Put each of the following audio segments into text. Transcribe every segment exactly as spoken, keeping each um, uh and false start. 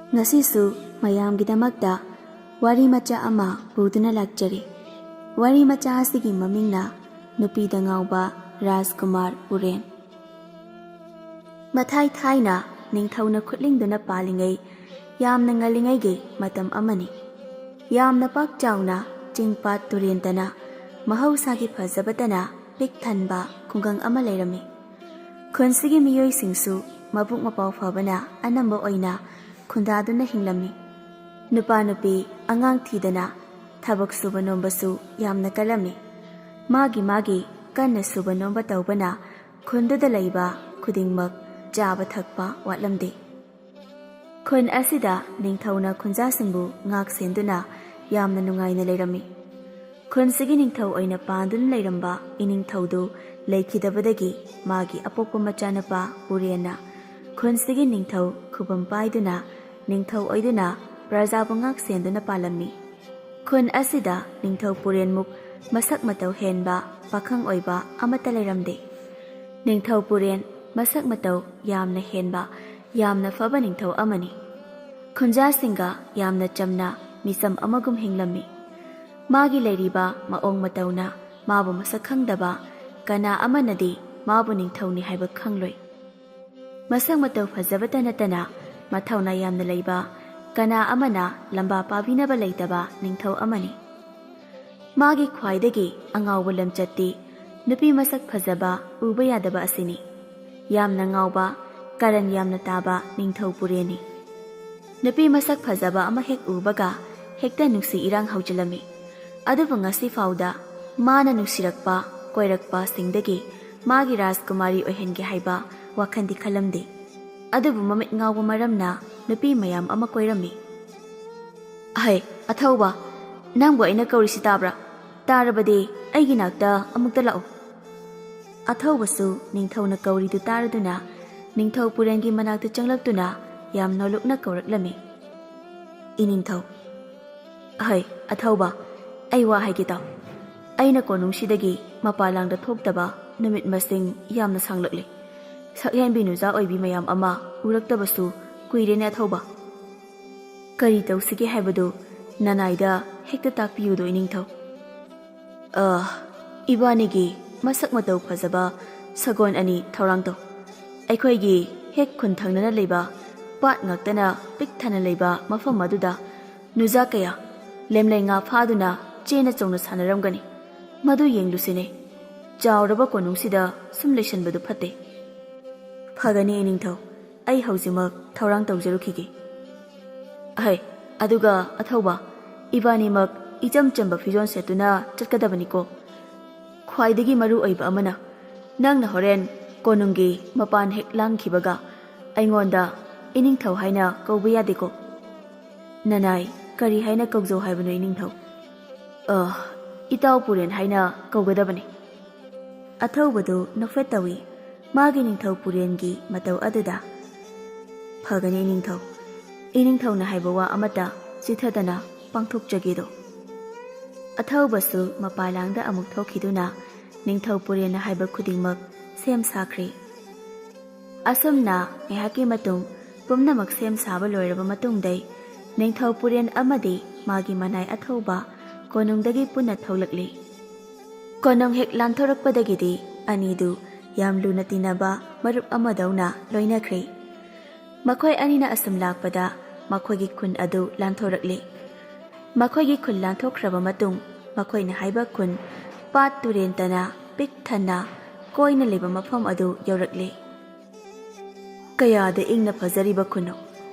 ꯉꯁꯤꯁꯨ ꯃꯌꯥꯝꯒꯤꯗꯃꯛꯇ ꯋꯥꯔꯤ ꯃꯆꯥ ꯑꯃ ꯄꯨꯗꯨꯅ ꯂꯥꯛꯆꯔꯤ꯫ ꯋꯥꯔꯤ ꯃꯆꯥ ꯑꯁꯤꯒꯤ ꯃꯃꯤꯡꯅ ꯅꯨꯄꯤꯗ ꯉꯥꯎꯕ ꯔꯥꯖꯀꯨꯃꯥꯔ ꯄꯨꯔꯦꯟ꯫ ꯃꯊꯥꯏ ꯊꯥꯏꯅ ꯅꯤꯡꯊꯧꯅ ꯈꯨꯠꯂꯤꯡꯗꯨꯅ ꯄꯥꯜꯂꯤꯉꯩ, ꯌꯥꯝꯅ ꯉꯜꯂꯤꯉꯩꯒꯤ ꯃꯇꯝ ꯑꯃꯅꯤ꯫ ꯌꯥꯝꯅ ꯄꯥꯛ ꯆꯥꯎꯅ ꯆꯤꯡ ꯄꯥꯠ ꯇꯨꯔꯦꯟꯇꯅ, ꯃꯍꯧꯁꯥꯒꯤ ꯐꯖꯕꯇꯅ ꯄꯤꯛ ꯊꯟꯕ ꯈꯨꯡꯒꯪ ꯑꯃ ꯂꯩꯔꯝꯃꯤ꯫ ꯈꯨꯟꯁꯤꯒꯤ ꯃꯤꯑꯣꯏꯁꯤꯡꯁꯨ ꯃꯕꯨꯛ ꯃꯄꯥꯎ ꯐꯕꯅ ꯑꯅꯝꯕ ꯑꯣꯏꯅ ꯈꯨꯟꯗꯥꯗꯨꯅ ꯍꯤꯡꯂꯝꯃꯤ꯫ ꯅꯨꯄꯥ ꯅꯨꯄꯤ ꯑꯉꯥꯡ ꯊꯤꯗꯅ ꯊꯕꯛ ꯁꯨꯕ ꯅꯣꯝꯕꯁꯨ ꯌꯥꯝꯅ ꯀꯜꯂꯝꯃꯤ꯫ ꯃꯥꯒꯤ ꯃꯥꯒꯤ ꯀꯟꯅ ꯁꯨꯕ ꯅꯣꯝꯕ ꯇꯧꯕꯅ ꯈꯨꯟꯗꯨꯗ ꯂꯩꯕ ꯈꯨꯗꯤꯡꯃꯛ ꯆꯥꯕ ꯊꯛꯄ ꯋꯥꯠꯂꯝꯗꯦ꯫ ꯈꯨꯟ ꯑꯁꯤꯗ ꯅꯤꯡꯊꯧꯅ ꯈꯨꯟꯖꯥꯁꯤꯡꯕꯨ ꯉꯥꯛ ꯁꯦꯟꯗꯨꯅ ꯌꯥꯝꯅ ꯅꯨꯡꯉꯥꯏꯅ ꯂꯩꯔꯝꯃꯤ꯫ ꯈꯨꯟꯁꯤꯒꯤ ꯅꯤꯡꯊꯧ ꯑꯣꯏꯅ ꯄꯥꯟꯗꯨꯅ ꯂꯩꯔꯝꯕ ꯏꯅꯤꯡꯊꯧꯗꯨ ꯂꯩꯈꯤꯗꯕꯗꯒꯤ, ꯃꯥꯒꯤ ꯑꯄꯣꯛꯄ ꯃꯆꯥꯅꯨꯄꯥ ꯄꯨꯔꯦꯟꯅ ꯈꯨꯟꯁꯤꯒꯤ ꯅꯤꯡꯊꯧ ꯈꯨꯕꯝ ꯄꯥꯏꯗꯨꯅ ꯅꯤꯡꯊꯧ ꯑꯣꯏꯗꯨꯅ ꯄ꯭ꯔꯖꯥꯕꯨ ꯉꯥꯛ ꯁꯦꯟꯗꯨꯅ ꯄꯥꯜꯂꯝꯃꯤ꯫ ꯈꯨꯟ ꯑꯁꯤꯗ ꯅꯤꯡꯊꯧ ꯄꯨꯔꯦꯟꯃꯨꯛ ꯃꯁꯛ ꯃꯇꯧ ꯍꯦꯟꯕ ꯄꯥꯈꯪ ꯑꯣꯏꯕ ꯑꯃꯠꯇ ꯂꯩꯔꯝꯗꯦ꯫ ꯅꯤꯡꯊꯧ ꯄꯨꯔꯦꯟ ꯃꯁꯛ ꯃꯇꯧ ꯌꯥꯝꯅ ꯍꯦꯟꯕ, ꯌꯥꯝꯅ ꯐꯕ ꯅꯤꯡꯊꯧ ꯑꯃꯅꯤ꯫ ꯈꯨꯟꯖꯥꯁꯤꯡꯒ ꯌꯥꯝꯅ ꯆꯝꯅ ꯃꯤꯆꯝ ꯑꯃꯒꯨꯝ ꯍꯤꯡꯂꯝꯃꯤ꯫ ꯃꯥꯒꯤ ꯂꯩꯔꯤꯕ ꯃꯑꯣꯡ ꯃꯇꯧꯅ ꯃꯥꯕꯨ ꯃꯁꯛ ꯈꯪꯗꯕ ꯀꯅꯥ ꯑꯃꯅꯗꯤ ꯃꯥꯕꯨ ꯅꯤꯡꯊꯧꯅꯤ ꯍꯥꯏꯕ ꯈꯪꯂꯣꯏ꯫ ꯃꯁꯛ ꯃꯇꯧ ꯐꯖꯕꯇ ꯅꯠꯇꯅ ꯃꯊꯧꯅꯥ ꯌꯥꯝꯅ ꯂꯩꯕ, ꯀꯅꯥ ꯑꯃꯅ ꯂꯝꯕꯥ ꯄꯥꯕꯤꯅꯕ ꯂꯩꯇꯕ ꯅꯤꯡꯊꯧ ꯑꯃꯅꯤ꯫ ꯃꯥꯒꯤ ꯈ꯭ꯋꯥꯏꯗꯒꯤ ꯑꯉꯥꯎꯕ ꯂꯝꯆꯠꯇꯤ ꯅꯨꯄꯤ ꯃꯁꯛ ꯐꯖꯕ ꯎꯕ ꯌꯥꯗꯕ ꯑꯁꯤꯅꯤ꯫ ꯌꯥꯝꯅ ꯉꯥꯎꯕ, ꯀꯔꯟ ꯌꯥꯝꯅ ꯇꯥꯕ ꯅꯤꯡꯊꯧ ꯄꯨꯔꯦꯟꯅꯤ꯫ ꯅꯨꯄꯤ ꯃꯁꯛ ꯐꯖꯕ ꯑꯃ ꯍꯦꯛ ꯎꯕꯒ ꯍꯦꯛꯇ ꯅꯨꯡꯁꯤ ꯏꯔꯥꯡ ꯍꯧꯖꯤꯜꯂꯝꯃꯤ꯫ ꯑꯗꯨꯕꯨ ꯉꯁꯤ ꯐꯥꯎꯗ ꯃꯥꯅ ꯅꯨꯡꯁꯤꯔꯛꯄ, ꯀꯣꯏꯔꯛꯄꯁꯤꯡꯗꯒꯤ ꯃꯥꯒꯤ ꯔꯥꯖꯀꯨꯃꯥꯔꯤ ꯑꯣꯏꯍꯟꯒꯦ ꯍꯥꯏꯕ ꯋꯥꯈꯜꯗꯤ ꯈꯜꯂꯝꯗꯦ꯫ ꯑꯗꯨꯕꯨ ꯃꯃꯤꯠ ꯉꯥꯎꯕ ꯃꯔꯝꯅ ꯅꯨꯄꯤ ꯃꯌꯥꯝ ꯑꯃ ꯀꯣꯏꯔꯝꯃꯤ꯫ "ꯑꯍꯩ, ꯑꯊꯧꯕ, ꯅꯪꯕꯨ ꯑꯩꯅ ꯀꯧꯔꯤꯁꯤ ꯇꯥꯕ꯭ꯔꯥ? ꯇꯥꯔꯕꯗꯤ ꯑꯩꯒꯤ ꯅꯥꯛꯇ ꯑꯃꯨꯛꯇ ꯂꯥꯛꯎ꯫" ꯑꯊꯧꯕꯁꯨ ꯅꯤꯡꯊꯧꯅ ꯀꯧꯔꯤꯗꯨ ꯇꯥꯔꯗꯨꯅ ꯅꯤꯡꯊꯧ ꯄꯨꯔꯦꯟꯒꯤ ꯃꯅꯥꯛꯇ ꯆꯪꯂꯛꯇꯨꯅ ꯌꯥꯝ ꯅꯣꯜꯂꯨꯛꯅ ꯀꯧꯔꯛꯂꯝꯃꯤ꯫ "ꯏꯅꯤꯡꯊꯧ, ꯑꯍꯩ, ꯑꯊꯧꯕ, ꯑꯩ ꯋꯥ ꯍꯥꯏꯒꯦ ꯇꯥꯎ꯫ ꯑꯩꯅ ꯀꯣꯅꯨꯡꯁꯤꯗꯒꯤ ꯃꯄꯥꯟ ꯂꯥꯡꯗ ꯊꯣꯛꯇꯕ ꯅꯨꯃꯤꯠ ꯃꯁꯤꯡ ꯌꯥꯝꯅ ꯁꯥꯡꯂꯛꯂꯦ꯫ ꯁꯛꯍꯦꯟꯕꯤ ꯅꯨꯖꯥ ꯑꯣꯏꯕꯤ ꯃꯌꯥꯝ ꯑꯃ ꯎꯔꯛꯇꯕꯁꯨ ꯀꯨꯏꯔꯦꯅꯦ ꯑꯊꯧꯕ꯫" ꯀꯔꯤ ꯇꯧꯁꯤꯒꯦ ꯍꯥꯏꯕꯗꯨ ꯅꯅꯥꯏꯗ ꯍꯦꯛꯇ ꯇꯥꯛꯄꯤꯌꯨꯗꯣ, ꯏꯅꯤꯡꯊꯧ꯫ ꯑ, ꯏꯕꯥꯅꯤꯒꯤ ꯃꯁꯛ ꯃꯇꯧ ꯐꯖꯕ ꯁꯒꯣꯜ ꯑꯅꯤ ꯊꯧꯔꯥꯡ ꯇꯧ꯫ ꯑꯩꯈꯣꯏꯒꯤ ꯍꯦꯛ ꯈꯨꯟ ꯊꯪꯅꯅ ꯂꯩꯕ ꯄꯥꯠ ꯉꯥꯛꯇꯅ ꯄꯤꯛ ꯊꯟꯅ ꯂꯩꯕ ꯃꯐꯝ ꯑꯗꯨꯗ ꯅꯨꯖꯥ ꯀꯌꯥ ꯂꯦꯝꯂꯩ ꯉꯥ ꯐꯥꯗꯨꯅ ꯆꯦꯅ ꯆꯣꯡꯅ ꯁꯥꯟꯅꯔꯝꯒꯅꯤ꯫ ꯃꯗꯨ ꯌꯦꯡꯂꯨꯁꯤꯅꯦ꯫ ꯆꯥꯎꯔꯕ ꯀꯣꯅꯨꯡꯁꯤꯗ ꯁꯨꯝ ꯂꯩꯁꯟꯕꯗꯨ ꯐꯠꯇꯦ꯫ ꯐꯒꯅꯤ, ꯏꯅꯤꯡꯊꯧ꯫ ꯑꯩ ꯍꯧꯖꯤꯛꯃꯛ ꯊꯧꯔꯥꯡ ꯇꯧꯖꯔꯨꯈꯤꯒꯦ꯫ ꯍꯩ, ꯑꯗꯨꯒ ꯑꯊꯧꯕ, ꯏꯕꯥꯅꯤꯃꯛ ꯏꯆꯝ ꯆꯝꯕ ꯐꯤꯖꯣꯜ ꯁꯦꯠꯇꯨꯅ ꯆꯠꯀꯗꯕꯅꯤꯀꯣ꯫ ꯈ꯭ꯋꯥꯏꯗꯒꯤ ꯃꯔꯨ ꯑꯣꯏꯕ ꯑꯃꯅ, ꯅꯪꯅ ꯍꯣꯔꯦꯟ ꯀꯣꯅꯨꯡꯒꯤ ꯃꯄꯥꯟ ꯍꯦꯛ ꯂꯥꯟꯈꯤꯕꯒ ꯑꯩꯉꯣꯟꯗ ꯏꯅꯤꯡꯊꯧ ꯍꯥꯏꯅ ꯀꯧꯕ ꯌꯥꯗꯦꯀꯣ꯫ ꯅꯅꯥꯏ ꯀꯔꯤ ꯍꯥꯏꯅ ꯀꯧꯖꯧ ꯍꯥꯏꯕꯅꯣ, ꯏꯅꯤꯡꯊꯧ? ꯑ, ꯏꯇꯥꯎ ꯄꯨꯔꯦꯟ ꯍꯥꯏꯅ ꯀꯧꯒꯗꯕꯅꯤ꯫ ꯑꯊꯧꯕꯗꯨ ꯅꯣꯛꯐꯦꯠ ꯇꯧꯏ ꯃꯥꯒꯤ ꯅꯤꯡꯊꯧ ꯄꯨꯔꯦꯟꯒꯤ ꯃꯇꯧ ꯑꯗꯨꯗ꯫ ꯐꯒꯅꯤ, ꯏꯅꯤꯡꯊꯧ꯫ ꯏꯅꯤꯡꯊꯧꯅ ꯍꯥꯏꯕ ꯋꯥ ꯑꯃꯠꯇ ꯆꯤꯊꯗꯅ ꯄꯥꯡꯊꯣꯛꯆꯒꯦꯗꯣ꯫ ꯑꯊꯧꯕꯁꯨ ꯃꯄꯥꯂꯥꯡꯗ ꯑꯃꯨꯛ ꯊꯣꯛꯈꯤꯗꯨꯅ ꯅꯤꯡꯊꯧ ꯄꯨꯔꯦꯟꯅ ꯍꯥꯏꯕ ꯈꯨꯗꯤꯡꯃꯛ ꯁꯦꯝ ꯁꯥꯈ꯭ꯔꯦ꯫ ꯑꯁꯨꯝꯅ ꯉꯥꯏꯍꯥꯛꯀꯤ ꯃꯇꯨꯡ ꯄꯨꯝꯅꯃꯛ ꯁꯦꯝ ꯁꯥꯕ ꯂꯣꯏꯔꯕ ꯃꯇꯨꯡꯗꯩ ꯅꯤꯡꯊꯧ ꯄꯨꯔꯦꯟ ꯑꯃꯗꯤ ꯃꯥꯒꯤ ꯃꯅꯥꯏ ꯑꯊꯧꯕ ꯀꯣꯅꯨꯡꯗꯒꯤ ꯄꯨꯟꯅ ꯊꯣꯛꯂꯛꯂꯤ꯫ ꯀꯣꯅꯨꯡ ꯍꯦꯛ ꯂꯥꯟꯊꯣꯔꯛꯄꯗꯒꯤꯗꯤ ꯑꯅꯤꯗꯨ ꯌꯥꯝ ꯂꯨꯅ ꯇꯤꯟꯅꯕ ꯃꯔꯨꯞ ꯑꯃꯗꯧꯅ ꯂꯣꯏꯅꯈ꯭ꯔꯦ꯫ ꯃꯈꯣꯏ ꯑꯅꯤꯅ ꯑꯁꯨꯝ ꯂꯥꯛꯄꯗ ꯃꯈꯣꯏꯒꯤ ꯈꯨꯟ ꯑꯗꯨ ꯂꯥꯟꯊꯣꯔꯛꯂꯤ꯫ ꯃꯈꯣꯏꯒꯤ ꯈꯨꯟ ꯂꯥꯟꯊꯣꯛꯈ꯭ꯔꯕ ꯃꯇꯨꯡ ꯃꯈꯣꯏꯅ ꯍꯥꯏꯕ ꯈꯨꯟ ꯄꯥꯠ ꯇꯨꯔꯦꯟꯇꯅ ꯄꯤꯛ ꯊꯟꯅ ꯀꯣꯏꯅ ꯂꯩꯕ ꯃꯐꯝ ꯑꯗꯨ ꯌꯧꯔꯛꯂꯤ꯫ ꯀꯌꯥꯗ ꯏꯪꯅ ꯐꯖꯔꯤꯕ ꯈꯨꯟꯅꯣ!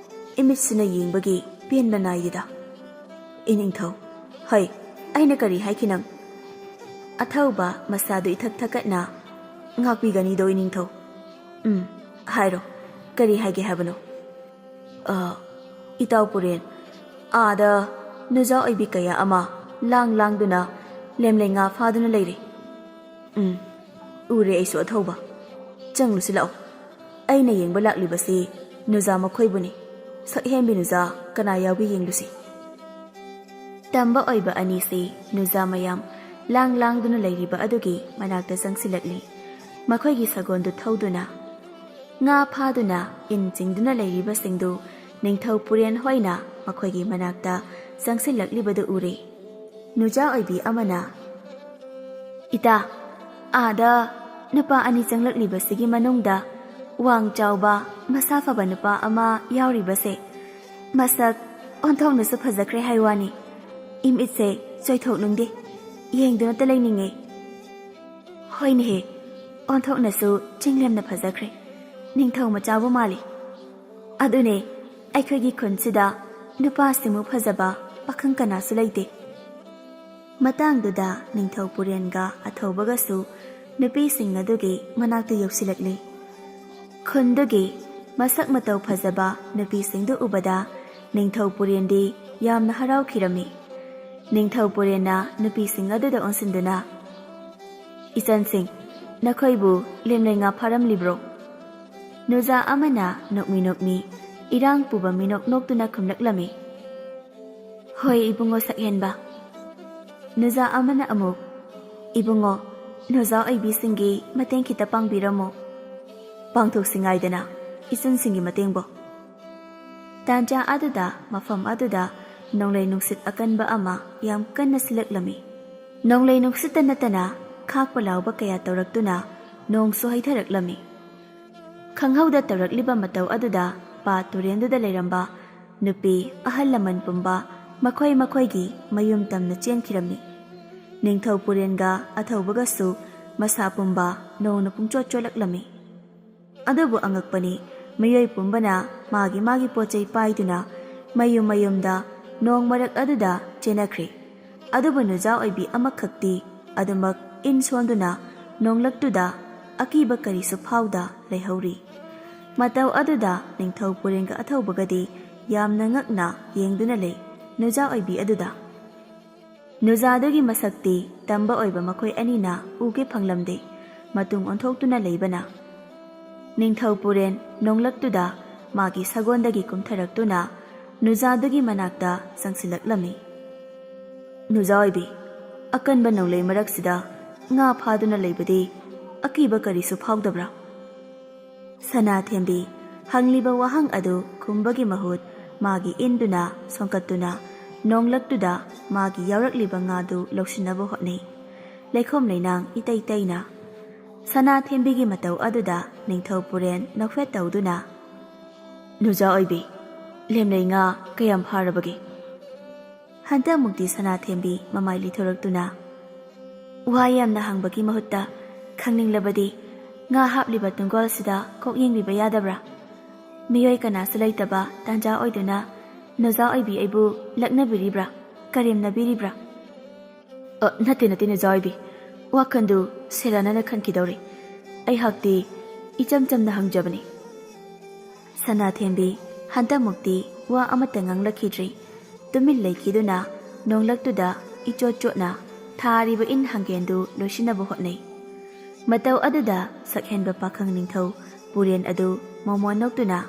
ꯏꯃꯤꯠꯁꯤꯅ ꯌꯦꯡꯕꯒꯤ ꯄꯦꯟꯕ ꯅꯥꯏꯗꯦꯗ꯫ ꯏꯅꯤꯡꯊꯧ, ꯍꯩ, ꯑꯩꯅ ꯀꯔꯤ ꯍꯥꯏꯈꯤ ꯅꯪ? ꯑꯊꯧꯕ ꯃꯁꯥꯗꯨ ꯏꯊꯛ ꯊꯛꯀꯠꯅ, ꯉꯥꯛꯄꯤꯒꯅꯤꯗꯣ, ꯏꯅꯤꯡꯊꯧ꯫ ꯎꯝ, ꯍꯥꯏꯔꯣ, ꯀꯔꯤ ꯍꯥꯏꯒꯦ ꯍꯥꯏꯕꯅꯣ? ꯑ, ꯏꯇꯥꯎ ꯄꯨꯔꯦꯟ, ꯑꯥꯗ ꯅꯨꯖꯥ ꯑꯣꯏꯕꯤ ꯀꯌꯥ ꯑꯃ ꯂꯥꯡ ꯂꯥꯡꯗꯨꯅ ꯂꯦꯝꯂꯩ ꯉꯥ ꯐꯥꯗꯨꯅ ꯂꯩꯔꯤ꯫ ꯎꯝ, ꯎꯔꯦ ꯑꯩꯁꯨ, ꯑꯊꯧꯕ꯫ ꯆꯪꯂꯨꯁꯤ ꯂꯥꯛꯑꯣ꯫ ꯑꯩꯅ ꯌꯦꯡꯕ ꯂꯥꯛꯂꯤꯕꯁꯤ ꯅꯨꯖꯥ ꯃꯈꯣꯏꯕꯨꯅꯤ꯫ ꯁꯛꯍꯦꯟꯕꯤ ꯅꯨꯖꯥ ꯀꯅꯥ ꯌꯥꯎꯒꯦ ꯌꯦꯡꯂꯨꯁꯤ꯫ ꯇꯝꯕ ꯑꯣꯏꯕ ꯑꯅꯤꯁꯤ ꯅꯨꯖꯥ ꯃꯌꯥꯝ ꯂꯥꯡ ꯂꯥꯡꯗꯨꯅ ꯂꯩꯔꯤꯕ ꯑꯗꯨꯒꯤ ꯃꯅꯥꯛꯇ ꯆꯪꯁꯤꯜꯂꯛꯂꯤ꯫ ꯃꯈꯣꯏꯒꯤ ꯁꯒꯣꯜꯗꯨ ꯊꯧꯗꯨꯅ, ꯉꯥ ꯐꯥꯗꯨꯅ ꯏꯟ ꯆꯤꯡꯗꯨꯅ ꯂꯩꯔꯤꯕꯁꯤꯡꯗꯨ ꯅꯤꯡꯊꯧ ꯄꯨꯔꯦꯟ ꯍꯣꯏꯅ ꯃꯈꯣꯏꯒꯤ ꯃꯅꯥꯛꯇ ꯆꯪꯁꯤꯜꯂꯛꯂꯤꯕꯗꯨ ꯎꯔꯦ꯫ ꯅꯨꯖꯥ ꯑꯣꯏꯕꯤ ꯑꯃꯅ, "ꯏꯇꯥ, ꯑꯥꯗ ꯅꯨꯄꯥ ꯑꯅꯤ ꯆꯪꯂꯛꯂꯤꯕꯁꯤꯒꯤ ꯃꯅꯨꯡꯗ ꯋꯥꯡ ꯆꯥꯎꯕ, ꯃꯁꯥ ꯐꯕ ꯅꯨꯄꯥ ꯑꯃ ꯌꯥꯎꯔꯤꯕꯁꯦ ꯃꯁꯛ ꯑꯣꯟꯊꯣꯛꯅꯁꯨ ꯐꯖꯈ꯭ꯔꯦ ꯍꯥꯏ ꯋꯥꯅꯤ꯫ ꯏꯃꯤꯠꯁꯦ ꯆꯣꯏꯊꯣꯛꯅꯤꯡꯗꯦ, ꯌꯦꯡꯗꯨꯅꯇ ꯂꯩꯅꯤꯡꯉꯦ꯫" "ꯍꯣꯏꯅꯦꯍꯦ, ꯑꯣꯟꯊꯣꯛꯅꯁꯨ ꯆꯤꯡꯂꯦꯝꯅ ꯐꯖꯈ꯭ꯔꯦ꯫ ꯅꯤꯡꯊꯧ ꯃꯆꯥꯕꯨ ꯃꯥꯜꯂꯤ꯫ ꯑꯗꯨꯅꯦ, ꯑꯩꯈꯣꯏꯒꯤ ꯈꯨꯟꯁꯤꯗ ꯅꯨꯄꯥꯁꯤꯃꯨꯛ ꯐꯖꯕ ꯄꯥꯈꯪ ꯀꯅꯥꯁꯨ ꯂꯩꯇꯦ꯫" ꯃꯇꯥꯡꯗꯨꯗ ꯅꯤꯡꯊꯧ ꯄꯨꯔꯦꯟꯒ ꯑꯊꯧꯕꯒꯁꯨ ꯅꯨꯄꯤꯁꯤꯡ ꯑꯗꯨꯒꯤ ꯃꯅꯥꯛꯇ ꯌꯧꯁꯤꯜꯂꯛꯂꯤ꯫ ꯈꯨꯟꯗꯨꯒꯤ ꯃꯁꯛ ꯃꯇꯧ ꯐꯖꯕ ꯅꯨꯄꯤꯁꯤꯡꯗꯨ ꯎꯕꯗ ꯅꯤꯡꯊꯧ ꯄꯨꯔꯦꯟꯗꯤ ꯌꯥꯝꯅ ꯍꯔꯥꯎꯈꯤꯔꯝꯃꯤ꯫ ꯅꯤꯡꯊꯧ ꯄꯨꯔꯦꯟꯅ ꯅꯨꯄꯤꯁꯤꯡ ꯑꯗꯨꯗ ꯑꯣꯟꯁꯤꯟꯗꯨꯅ, "ꯏꯆꯟꯁꯤꯡ, ꯅꯈꯣꯏꯕꯨ ꯂꯦꯝꯂꯩ ꯉꯥ ꯐꯥꯔꯝꯂꯤꯕ꯭ꯔꯣ?" ꯅꯨꯖꯥ ꯑꯃꯅ ꯅꯣꯛꯃꯤ ꯅꯣꯛꯃꯤ ꯏꯔꯥꯡ ꯄꯨꯕ ꯃꯤꯅꯣꯛ ꯅꯣꯛꯇꯨꯅ ꯈꯨꯝꯂꯛꯂꯝꯃꯤ꯫ "ꯍꯣꯏ ꯏꯕꯨꯡꯉꯣ ꯁꯛꯍꯦꯟꯕ꯫" ꯅꯨꯖꯥ ꯑꯃꯅ ꯑꯃꯨꯛ, "ꯏꯕꯨꯡꯉꯣ, ꯅꯨꯖꯥ ꯑꯣꯏꯕꯤꯁꯤꯡꯒꯤ ꯃꯇꯦꯡ ꯈꯤꯇ ꯄꯥꯡꯕꯤꯔꯝꯃꯣ꯫" "ꯄꯥꯡꯊꯣꯛꯁꯤ ꯉꯥꯏꯗꯅ ꯏꯆꯟꯁꯤꯡꯒꯤ ꯃꯇꯦꯡꯕꯣ꯫" ꯇꯥꯟꯖꯥ ꯑꯗꯨꯗ ꯃꯐꯝ ꯑꯗꯨꯗ ꯅꯣꯡꯂꯩ ꯅꯨꯡꯁꯤꯠ ꯑꯀꯟꯕ ꯑꯃ ꯌꯥꯝ ꯀꯟꯅ ꯁꯤꯜꯂꯛꯂꯝꯃꯤ꯫ ꯅꯣꯡꯂꯩ ꯅꯨꯡꯁꯤꯠꯇ ꯅꯠꯇꯅ ꯈꯥꯛꯄ ꯂꯥꯎꯕ ꯀꯌꯥ ꯇꯧꯔꯛꯇꯨꯅ ꯅꯣꯡꯁꯨ ꯍꯩꯊꯔꯛꯂꯝꯃꯤ꯫ ꯈꯪꯍꯧꯗ ꯇꯧꯔꯛꯂꯤꯕ ꯃꯇꯧ ꯑꯗꯨꯗ ꯄꯥꯠ ꯇꯨꯔꯦꯜꯗꯨꯗ ꯂꯩꯔꯝꯕ ꯅꯨꯄꯤ ꯑꯍꯜ ꯂꯃꯟ ꯄꯨꯝꯕ ꯃꯈꯣꯏ ꯃꯈꯣꯏꯒꯤ ꯃꯌꯨꯝ ꯇꯝꯅ ꯆꯦꯟꯈꯤꯔꯝꯃꯤ꯫ ꯅꯤꯡꯊꯧ ꯄꯨꯔꯦꯟꯒ ꯑꯊꯧꯕꯒꯁꯨ ꯃꯁꯥ ꯄꯨꯝꯕ ꯅꯣꯡꯅ ꯄꯨꯡꯆꯣꯠ ꯆꯣꯠꯂꯛꯂꯝꯃꯤ꯫ ꯑꯗꯨꯕꯨ ꯑꯉꯛꯄꯅꯤ, ꯃꯤꯑꯣꯏ ꯄꯨꯝꯕꯅ ꯃꯥꯒꯤ ꯃꯥꯒꯤ ꯄꯣꯠ ꯆꯩ ꯄꯥꯏꯗꯨꯅ ꯃꯌꯨꯝ ꯃꯌꯨꯝꯗ ꯅꯣꯡ ꯃꯔꯛ ꯑꯗꯨꯗ ꯆꯦꯟꯅꯈ꯭ꯔꯦ꯫ ꯑꯗꯨꯕꯨ ꯅꯨꯖꯥ ꯑꯣꯏꯕꯤ ꯑꯃꯈꯛꯇꯤ ꯑꯗꯨꯃꯛ ꯏꯟ ꯁꯣꯟꯗꯨꯅ ꯅꯣꯡꯂꯛꯇꯨꯗ ꯑꯀꯤꯕ ꯀꯔꯤꯁꯨ ꯐꯥꯎꯗ ꯂꯩꯍꯧꯔꯤ꯫ ꯃꯇꯧ ꯑꯗꯨꯗ ꯅꯤꯡꯊꯧ ꯄꯨꯔꯦꯟꯒ ꯑꯊꯧꯕꯒꯗꯤ ꯌꯥꯝꯅ ꯉꯛꯅ ꯌꯦꯡꯗꯨꯅ ꯂꯩ ꯅꯨꯖꯥ ꯑꯣꯏꯕꯤ ꯑꯗꯨꯗ꯫ ꯅꯨꯖꯥꯗꯨꯒꯤ ꯃꯁꯛꯇꯤ ꯇꯝꯕ ꯑꯣꯏꯕ ꯃꯈꯣꯏ ꯑꯅꯤꯅ ꯎꯒꯦ ꯐꯪꯂꯝꯗꯦ, ꯃꯇꯨꯡ ꯑꯣꯟꯊꯣꯛꯇꯨꯅ ꯂꯩꯕꯅ꯫ ꯅꯤꯡꯊꯧ ꯄꯨꯔꯦꯟ ꯅꯣꯡꯂꯛꯇꯨꯗ ꯃꯥꯒꯤ ꯁꯒꯣꯟꯗꯒꯤ ꯀꯨꯝꯊꯔꯛꯇꯨꯅ ꯅꯨꯖꯥꯗꯨꯒꯤ ꯃꯅꯥꯛꯇ ꯆꯪꯁꯤꯜꯂꯛꯂꯝꯃꯤ꯫ "ꯅꯨꯖꯥ ꯑꯣꯏꯕꯤ, ꯑꯀꯟꯕ ꯅꯣꯡꯂꯩ ꯃꯔꯛꯁꯤꯗ ꯉꯥ ꯐꯥꯗꯨꯅ ꯂꯩꯕꯗꯤ ꯑꯀꯤꯕ ꯀꯔꯤꯁꯨ ꯐꯥꯎꯗꯕ꯭ꯔꯥ?" ꯁꯅꯥꯊꯦꯝꯕꯤ ꯍꯪꯂꯤꯕ ꯋꯥꯍꯪ ꯑꯗꯨ ꯈꯨꯝꯕꯒꯤ ꯃꯍꯨꯠ ꯃꯥꯒꯤ ꯏꯟꯗꯨꯅ ꯁꯣꯟꯀꯠꯇꯨꯅ ꯅꯣꯡꯂꯛꯇꯨꯗ ꯃꯥꯒꯤ ꯌꯥꯎꯔꯛꯂꯤꯕ ꯉꯥꯗꯨ ꯂꯧꯁꯤꯟꯅꯕ ꯍꯣꯠꯅꯩ꯫ ꯂꯩꯈꯣꯝ ꯂꯩꯅꯥꯡ ꯏꯇꯩ ꯇꯩꯅ꯫ ꯁꯅꯥꯊꯦꯝꯕꯤꯒꯤ ꯃꯇꯧ ꯑꯗꯨꯗ ꯅꯤꯡꯊꯧ ꯄꯨꯔꯦꯟ ꯅꯣꯛꯐꯦꯠ ꯇꯧꯗꯨꯅ, "ꯅꯨꯖꯥ ꯑꯣꯏꯕꯤ, ꯂꯦꯝꯂꯩ ꯉꯥ ꯀꯌꯥꯝ ꯐꯥꯔꯕꯒꯦ?" ꯍꯟꯗꯛꯃꯨꯛꯇꯤ ꯁꯅꯥꯊꯦꯝꯕꯤ ꯃꯃꯥꯏ ꯂꯤꯊꯣꯔꯛꯇꯨꯅ, "ꯋꯥ ꯌꯥꯝꯅ ꯍꯪꯕꯒꯤ ꯃꯍꯨꯠꯇ ꯈꯪꯅꯤꯡꯂꯕꯗꯤ ꯉꯥ ꯍꯥꯞꯂꯤꯕ ꯇꯨꯡꯒꯣꯜꯁꯤꯗ ꯀꯣꯛ ꯌꯦꯡꯕꯤꯕ ꯌꯥꯗꯕ꯭ꯔꯥ? ꯃꯤꯑꯣꯏ ꯀꯅꯥꯁꯨ ꯂꯩꯇꯕ ꯇꯥꯟꯖꯥ ꯑꯣꯏꯗꯨꯅ ꯅꯨꯖꯥ ꯑꯣꯏꯕꯤ ꯑꯩꯕꯨ ꯂꯛꯅꯕꯤꯔꯤꯕ꯭ꯔꯥ? ꯀꯔꯦꯝꯅꯕꯤꯔꯤꯕ꯭ꯔꯥ?" "ꯑ, ꯅꯠꯇꯦ, ꯅꯠꯇꯦ, ꯅꯨꯖꯥ ꯑꯣꯏꯕꯤ꯫ ꯋꯥꯈꯜꯗꯨ ꯁꯦꯔꯥꯟꯅꯅ ꯈꯟꯈꯤꯗꯧꯔꯦ꯫ ꯑꯩꯍꯥꯛꯇꯤ ꯏꯆꯝ ꯆꯝꯅ ꯍꯪꯖꯕꯅꯤ꯫" ꯁꯅꯥꯊꯦꯝꯕꯤ ꯍꯟꯗꯛꯃꯨꯛꯇꯤ ꯋꯥ ꯑꯃꯠꯇ ꯉꯥꯡꯂꯛꯈꯤꯗ꯭ꯔꯤ꯫ ꯇꯨꯃꯤꯟ ꯂꯩꯈꯤꯗꯨꯅ ꯅꯣꯡꯂꯛꯇꯨꯗ ꯏꯆꯣꯠ ꯆꯣꯠꯅ ꯊꯥꯔꯤꯕ ꯏꯟ ꯍꯪꯒꯦꯟꯗꯨ ꯂꯣꯏꯁꯤꯟꯅꯕ ꯍꯣꯠꯅꯩ꯫ ꯃꯇꯧ ꯑꯗꯨꯗ ꯁꯛꯍꯦꯟꯕ ꯄꯥꯈꯪ ꯅꯤꯡꯊꯧ ꯄꯨꯔꯦꯟ ꯑꯗꯨ ꯃꯣꯃꯣꯟ ꯅꯣꯛꯇꯨꯅ,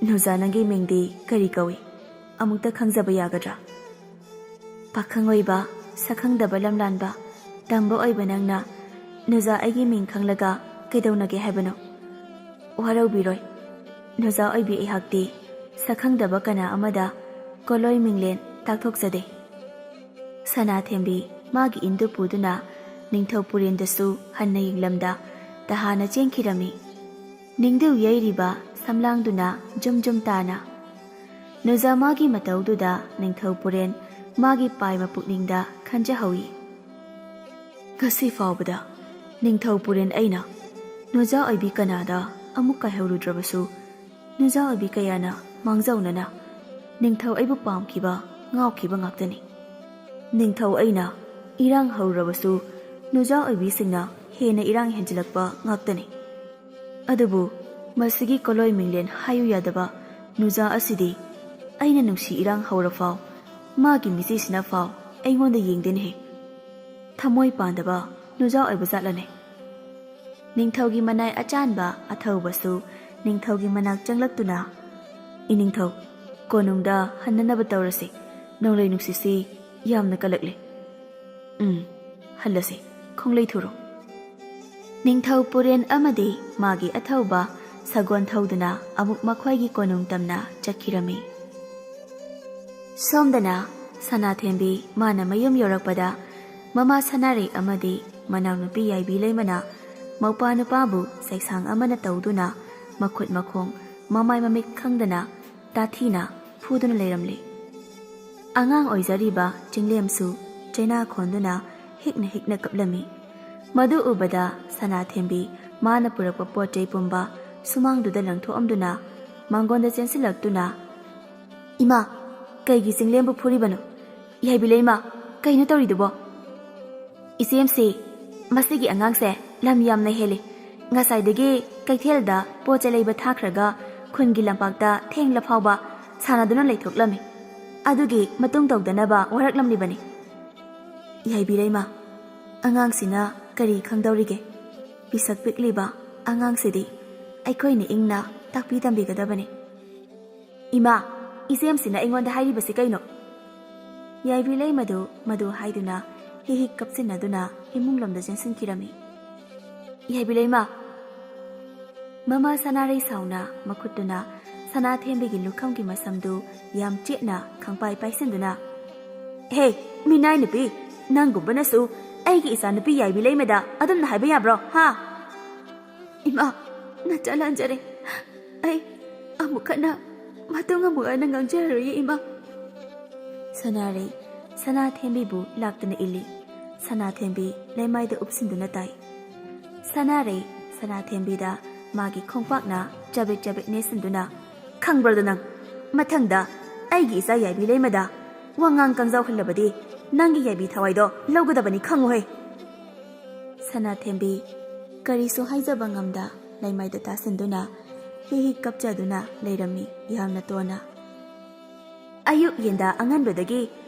"ꯅꯨꯖꯥ, ꯅꯪꯒꯤ ꯃꯤꯡꯗꯤ ꯀꯔꯤ ꯀꯧꯏ? ꯑꯃꯨꯛꯇ ꯈꯪꯖꯕ ꯌꯥꯒꯗ꯭ꯔꯥ?" "ꯄꯥꯈꯪ ꯑꯣꯏꯕ, ꯁꯛꯈꯪꯗꯕ ꯂꯝꯂꯥꯟꯕ, ꯇꯝꯕ ꯑꯣꯏꯕ ꯅꯪꯅ ꯅꯨꯖꯥ ꯑꯩꯒꯤ ꯃꯤꯡ ꯈꯪꯂꯒ ꯀꯩꯗꯧꯅꯒꯦ ꯍꯥꯏꯕꯅꯣ? ꯋꯥꯔꯧꯕꯤꯔꯣꯏ, ꯅꯨꯖꯥ ꯑꯣꯏꯕꯤ, ꯑꯩꯍꯥꯛꯇꯤ ꯁꯛꯈꯪꯗꯕ ꯀꯅꯥ ꯑꯃꯗ ꯀꯣꯂꯣꯏ ꯃꯤꯡꯂꯦꯟ ꯇꯥꯛꯊꯣꯛꯆꯗꯦ꯫" ꯁꯅꯥꯊꯦꯝꯕꯤ ꯃꯥꯒꯤ ꯏꯟꯗꯨ ꯄꯨꯗꯨꯅ ꯅꯤꯡꯊꯧ ꯄꯨꯔꯦꯟꯗꯁꯨ ꯍꯟꯅ ꯌꯦꯡꯂꯝꯗ ꯇꯍꯥꯅ ꯆꯦꯟꯈꯤꯔꯝꯃꯤ꯫ ꯅꯤꯡꯗꯨ ꯌꯩꯔꯤꯕ ꯁꯝꯂꯥꯡꯗꯨꯅ ꯖꯨꯝ ꯖꯨꯝ ꯇꯥꯅ꯫ ꯅꯨꯖꯥ ꯃꯥꯒꯤ ꯃꯇꯧꯗꯨꯗ ꯅꯤꯡꯊꯧ ꯄꯨꯔꯦꯟ ꯃꯥꯒꯤ ꯄꯥꯏꯃ ꯄꯨꯛꯅꯤꯡꯗ ꯈꯟꯖꯍꯧꯏ꯫ ꯉꯁꯤ ꯐꯥꯎꯕꯗ ꯅꯤꯡꯊꯧ ꯄꯨꯔꯦꯟ ꯑꯩꯅ ꯅꯨꯖꯥ ꯑꯣꯏꯕꯤ ꯀꯅꯥꯗ ꯑꯃꯨꯛ ꯀꯥꯏꯍꯧꯔꯨꯗ꯭ꯔꯕꯁꯨ, ꯅꯨꯖꯥ ꯑꯣꯏꯕꯤ ꯀꯌꯥꯅ ꯃꯥꯡꯖꯧꯅꯅ ꯅꯤꯡꯊꯧ ꯑꯩꯕꯨ ꯄꯥꯝꯈꯤꯕ, ꯉꯥꯎꯈꯤꯕ ꯉꯥꯛꯇꯅꯤ꯫ ꯅꯤꯡꯊꯧ ꯑꯩꯅ ꯏꯔꯥꯡ ꯍꯧꯔꯨꯔꯕꯁꯨ, ꯅꯨꯖꯥ ꯑꯣꯏꯕꯤꯁꯤꯡꯅ ꯍꯦꯟꯅ ꯏꯔꯥꯡ ꯍꯦꯟꯖꯤꯜꯂꯛꯄ ꯉꯥꯛꯇꯅꯤ꯫ ꯑꯗꯨꯕꯨ ꯃꯁꯤꯒꯤ ꯀꯣꯂꯣꯏ ꯃꯤꯡꯂꯦꯟ ꯍꯥꯏꯌꯨ ꯌꯥꯗꯕ ꯅꯨꯖꯥ ꯑꯁꯤꯗꯤ ꯑꯩꯅ ꯅꯨꯡꯁꯤ ꯏꯔꯥꯡ ꯍꯧꯔꯐꯥꯎ, ꯃꯥꯒꯤ ꯃꯤꯆꯤꯁꯤꯅꯐꯥꯎ ꯑꯩꯉꯣꯟꯗ ꯌꯦꯡꯗꯦꯅꯦꯍꯦ꯫ ꯊꯃꯣꯏ ꯄꯥꯟꯗꯕ ꯅꯨꯖꯥ ꯑꯣꯏꯕ ꯖꯥꯠꯂꯅꯦ꯫ ꯅꯤꯡꯊꯧꯒꯤ ꯃꯅꯥꯏ ꯑꯆꯥꯟꯕ ꯑꯊꯧꯕꯁꯨ ꯅꯤꯡꯊꯧꯒꯤ ꯃꯅꯥꯛ ꯆꯪꯂꯛꯇꯨꯅ, "ꯏꯅꯤꯡꯊꯧ, ꯀꯣꯅꯨꯡꯗ ꯍꯟꯅꯅꯕ ꯇꯧꯔꯁꯤ꯫ ꯅꯣꯡꯂꯩ ꯅꯨꯡꯁꯤꯠꯁꯤ ꯌꯥꯝꯅ ꯀꯜꯂꯛꯂꯦ꯫" "ꯎꯝ, ꯍꯜꯂꯁꯤ꯫ ꯈꯣꯡꯂꯩ ꯊꯨꯔꯣ꯫" ꯅꯤꯡꯊꯧ ꯄꯨꯔꯦꯟ ꯑꯃꯗꯤ ꯃꯥꯒꯤ ꯑꯊꯧꯕ ꯁꯒꯣꯜ ꯊꯧꯗꯨꯅ ꯑꯃꯨꯛ ꯃꯈꯣꯏꯒꯤ ꯀꯣꯅꯨꯡ ꯇꯝꯅ ꯆꯠꯈꯤꯔꯝꯃꯤ꯫ ꯁꯣꯝꯗꯅ ꯁꯅꯥꯊꯦꯝꯕꯤ ꯃꯥꯅ ꯃꯌꯨꯝ ꯌꯧꯔꯛꯄꯗ ꯃꯃꯥ ꯁꯅꯥꯔꯩ ꯑꯃꯗꯤ ꯃꯅꯥꯎꯅꯨꯄꯤ ꯌꯥꯏꯕꯤ ꯂꯩꯃꯅ ꯃꯧꯄꯥ ꯅꯨꯄꯥꯕꯨ ꯁꯩꯁꯥꯡ ꯑꯃꯅ ꯇꯧꯗꯨꯅ ꯃꯈꯨꯠ ꯃꯈꯣꯡ ꯃꯃꯥꯏ ꯃꯃꯤꯠ ꯈꯪꯗꯅ ꯇꯥꯊꯤꯅ ꯐꯨꯗꯨꯅ ꯂꯩꯔꯝꯂꯤ꯫ ꯑꯉꯥꯡ ꯑꯣꯏꯖꯔꯤꯕ ꯆꯤꯡꯂꯦꯝꯁꯨ ꯆꯩꯅꯥ ꯈꯣꯟꯗꯨꯅ ꯍꯤꯛꯅ ꯍꯤꯛꯅ ꯀꯞꯂꯝꯃꯤ꯫ ꯃꯗꯨ ꯎꯕꯗ ꯁꯅꯥꯊꯦꯝꯕꯤ ꯃꯥꯅ ꯄꯨꯔꯛꯄ ꯄꯣꯠ ꯆꯩ ꯄꯨꯝꯕ ꯁꯨꯃꯥꯡꯗꯨꯗ ꯂꯪꯊꯣꯛꯑꯝꯗꯨꯅ ꯃꯥꯡꯒꯣꯟꯗ ꯆꯦꯟꯁꯤꯜꯂꯛꯇꯨꯅ, "ꯏꯃꯥ, ꯀꯩꯒꯤ ꯆꯤꯡꯂꯦꯝꯕꯨ ꯐꯨꯔꯤꯕꯅꯣ? ꯌꯥꯏꯕꯤ ꯂꯩꯃ, ꯀꯩꯅꯣ ꯇꯧꯔꯤꯗꯨꯕꯣ?" "ꯏꯆꯦꯝꯁꯤ, ꯃꯁꯤꯒꯤ ꯑꯉꯥꯡꯁꯦ ꯂꯝ ꯌꯥꯝꯅ ꯍꯦꯜꯂꯤ꯫ ꯉꯁꯥꯏꯗꯒꯤ ꯀꯩꯊꯦꯜꯗ ꯄꯣꯠ ꯆꯩ ꯂꯩꯕ ꯊꯥꯈ꯭ꯔꯒ ꯈꯨꯟꯒꯤ ꯂꯝꯄꯥꯛꯇ ꯊꯦꯡꯂ ꯐꯥꯎꯕ ꯁꯥꯟꯅꯗꯨꯅ ꯂꯩꯊꯣꯛꯂꯝꯃꯤ꯫ ꯑꯗꯨꯒꯤ ꯃꯇꯨꯡ ꯇꯧꯗꯅꯕ ꯋꯥꯔꯛꯂꯝꯂꯤꯕꯅꯤ꯫" "ꯌꯥꯏꯕꯤ ꯂꯩꯃ, ꯑꯉꯥꯡꯁꯤꯅ ꯀꯔꯤ ꯈꯪꯗꯧꯔꯤꯒꯦ? ꯄꯤꯁꯛ ꯄꯤꯛꯂꯤꯕ ꯑꯉꯥꯡꯁꯤꯗꯤ ꯑꯩꯈꯣꯏꯅ ꯏꯪꯅ ꯇꯥꯛꯄꯤ ꯇꯝꯕꯤꯒꯗꯕꯅꯤ꯫" "ꯏꯃꯥ, ꯏꯆꯦꯝꯁꯤꯅ ꯑꯩꯉꯣꯟꯗ ꯍꯥꯏꯔꯤꯕꯁꯤ ꯀꯩꯅꯣ?" ꯌꯥꯏꯕꯤ ꯂꯩꯃꯗꯨ ꯃꯗꯨ ꯍꯥꯏꯗꯨꯅ ꯍꯤꯛ ꯍꯤꯛ ꯀꯞꯁꯤꯟꯅꯗꯨꯅ ꯏꯃꯨꯡ ꯂꯣꯝꯗ ꯆꯦꯟꯁꯤꯟꯈꯤꯔꯝꯃꯤ꯫ "ꯌꯥꯏꯕꯤ ꯂꯩꯃ!" ꯃꯃꯥ ꯁꯅꯥꯔꯩ ꯁꯥꯎꯅ ꯃꯈꯨꯠꯇꯨꯅ ꯁꯅꯥꯊꯦꯝꯕꯤꯒꯤ ꯂꯨꯈꯝꯒꯤ ꯃꯁꯝꯗꯨ ꯌꯥꯝ ꯆꯦꯠꯅ ꯈꯪꯄꯥꯏ ꯄꯥꯏꯁꯤꯟꯗꯨꯅ, "ꯍꯦ, ꯃꯤꯅꯥꯏ ꯅꯨꯄꯤ, ꯅꯪꯒꯨꯝꯕꯅꯁꯨ ꯑꯩꯒꯤ ꯏꯆꯥꯅꯨꯄꯤ ꯌꯥꯏꯕꯤ ꯂꯩꯃꯗ ꯑꯗꯨꯝꯅ ꯍꯥꯏꯕ ꯌꯥꯕ꯭ꯔꯣ, ꯍꯥ?" "ꯏꯃꯥ, ꯅꯆꯥ ꯂꯥꯟꯖꯔꯦ꯫ ꯑꯩ ꯑꯃꯨꯛ ꯍꯟꯅ ꯃꯇꯨꯡ ꯑꯃꯨꯛ ꯍꯟꯅ ꯉꯥꯡꯖꯔꯔꯣꯏꯌꯦ, ꯏꯃꯥ꯫" ꯁꯅꯥꯔꯩ ꯁꯅꯥꯊꯦꯝꯕꯤꯕꯨ ꯂꯥꯛꯇꯅ ꯏꯜꯂꯤ꯫ ꯁꯅꯥꯊꯦꯝꯕꯤ ꯂꯩꯃꯥꯏꯗ ꯎꯞꯁꯤꯟꯗꯨꯅ ꯇꯥꯏ꯫ ꯁꯅꯥꯔꯩ ꯁꯅꯥꯊꯦꯝꯕꯤꯗ ꯃꯥꯒꯤ ꯈꯣꯡꯄꯥꯛꯅ ꯆꯕꯦꯠ ꯆꯕꯦꯠ ꯅꯦꯠꯁꯤꯟꯗꯨꯅ, "ꯈꯪꯕ꯭ꯔꯗꯣ ꯅꯪ? ꯃꯊꯪꯗ ꯑꯩꯒꯤ ꯏꯆꯥ ꯌꯥꯏꯕꯤ ꯂꯩꯃꯗ ꯋꯥꯉꯥꯡ ꯀꯟꯖꯥꯎꯍꯜꯂꯕꯗꯤ ꯅꯪꯒꯤ ꯌꯥꯏꯕꯤ ꯊꯋꯥꯏꯗꯣ ꯂꯧꯒꯗꯕꯅꯤ, ꯈꯪꯉꯨꯍꯦ!" ꯁꯅꯥꯊꯦꯝꯕꯤ ꯀꯔꯤꯁꯨ ꯍꯥꯏꯖꯕ ꯉꯝꯗ ꯂꯩꯃꯥꯏꯗ ꯇꯥꯁꯤꯟꯗꯨꯅ ꯍꯤ ꯍꯤ ꯀꯞꯆꯗꯨꯅ ꯂꯩꯔꯝꯃꯤ ꯌꯥꯝꯅ ꯇꯣꯟꯅ꯫ "ꯑꯌꯨꯛ ꯌꯦꯟꯗꯥ ꯑꯉꯟꯕꯗꯒꯤ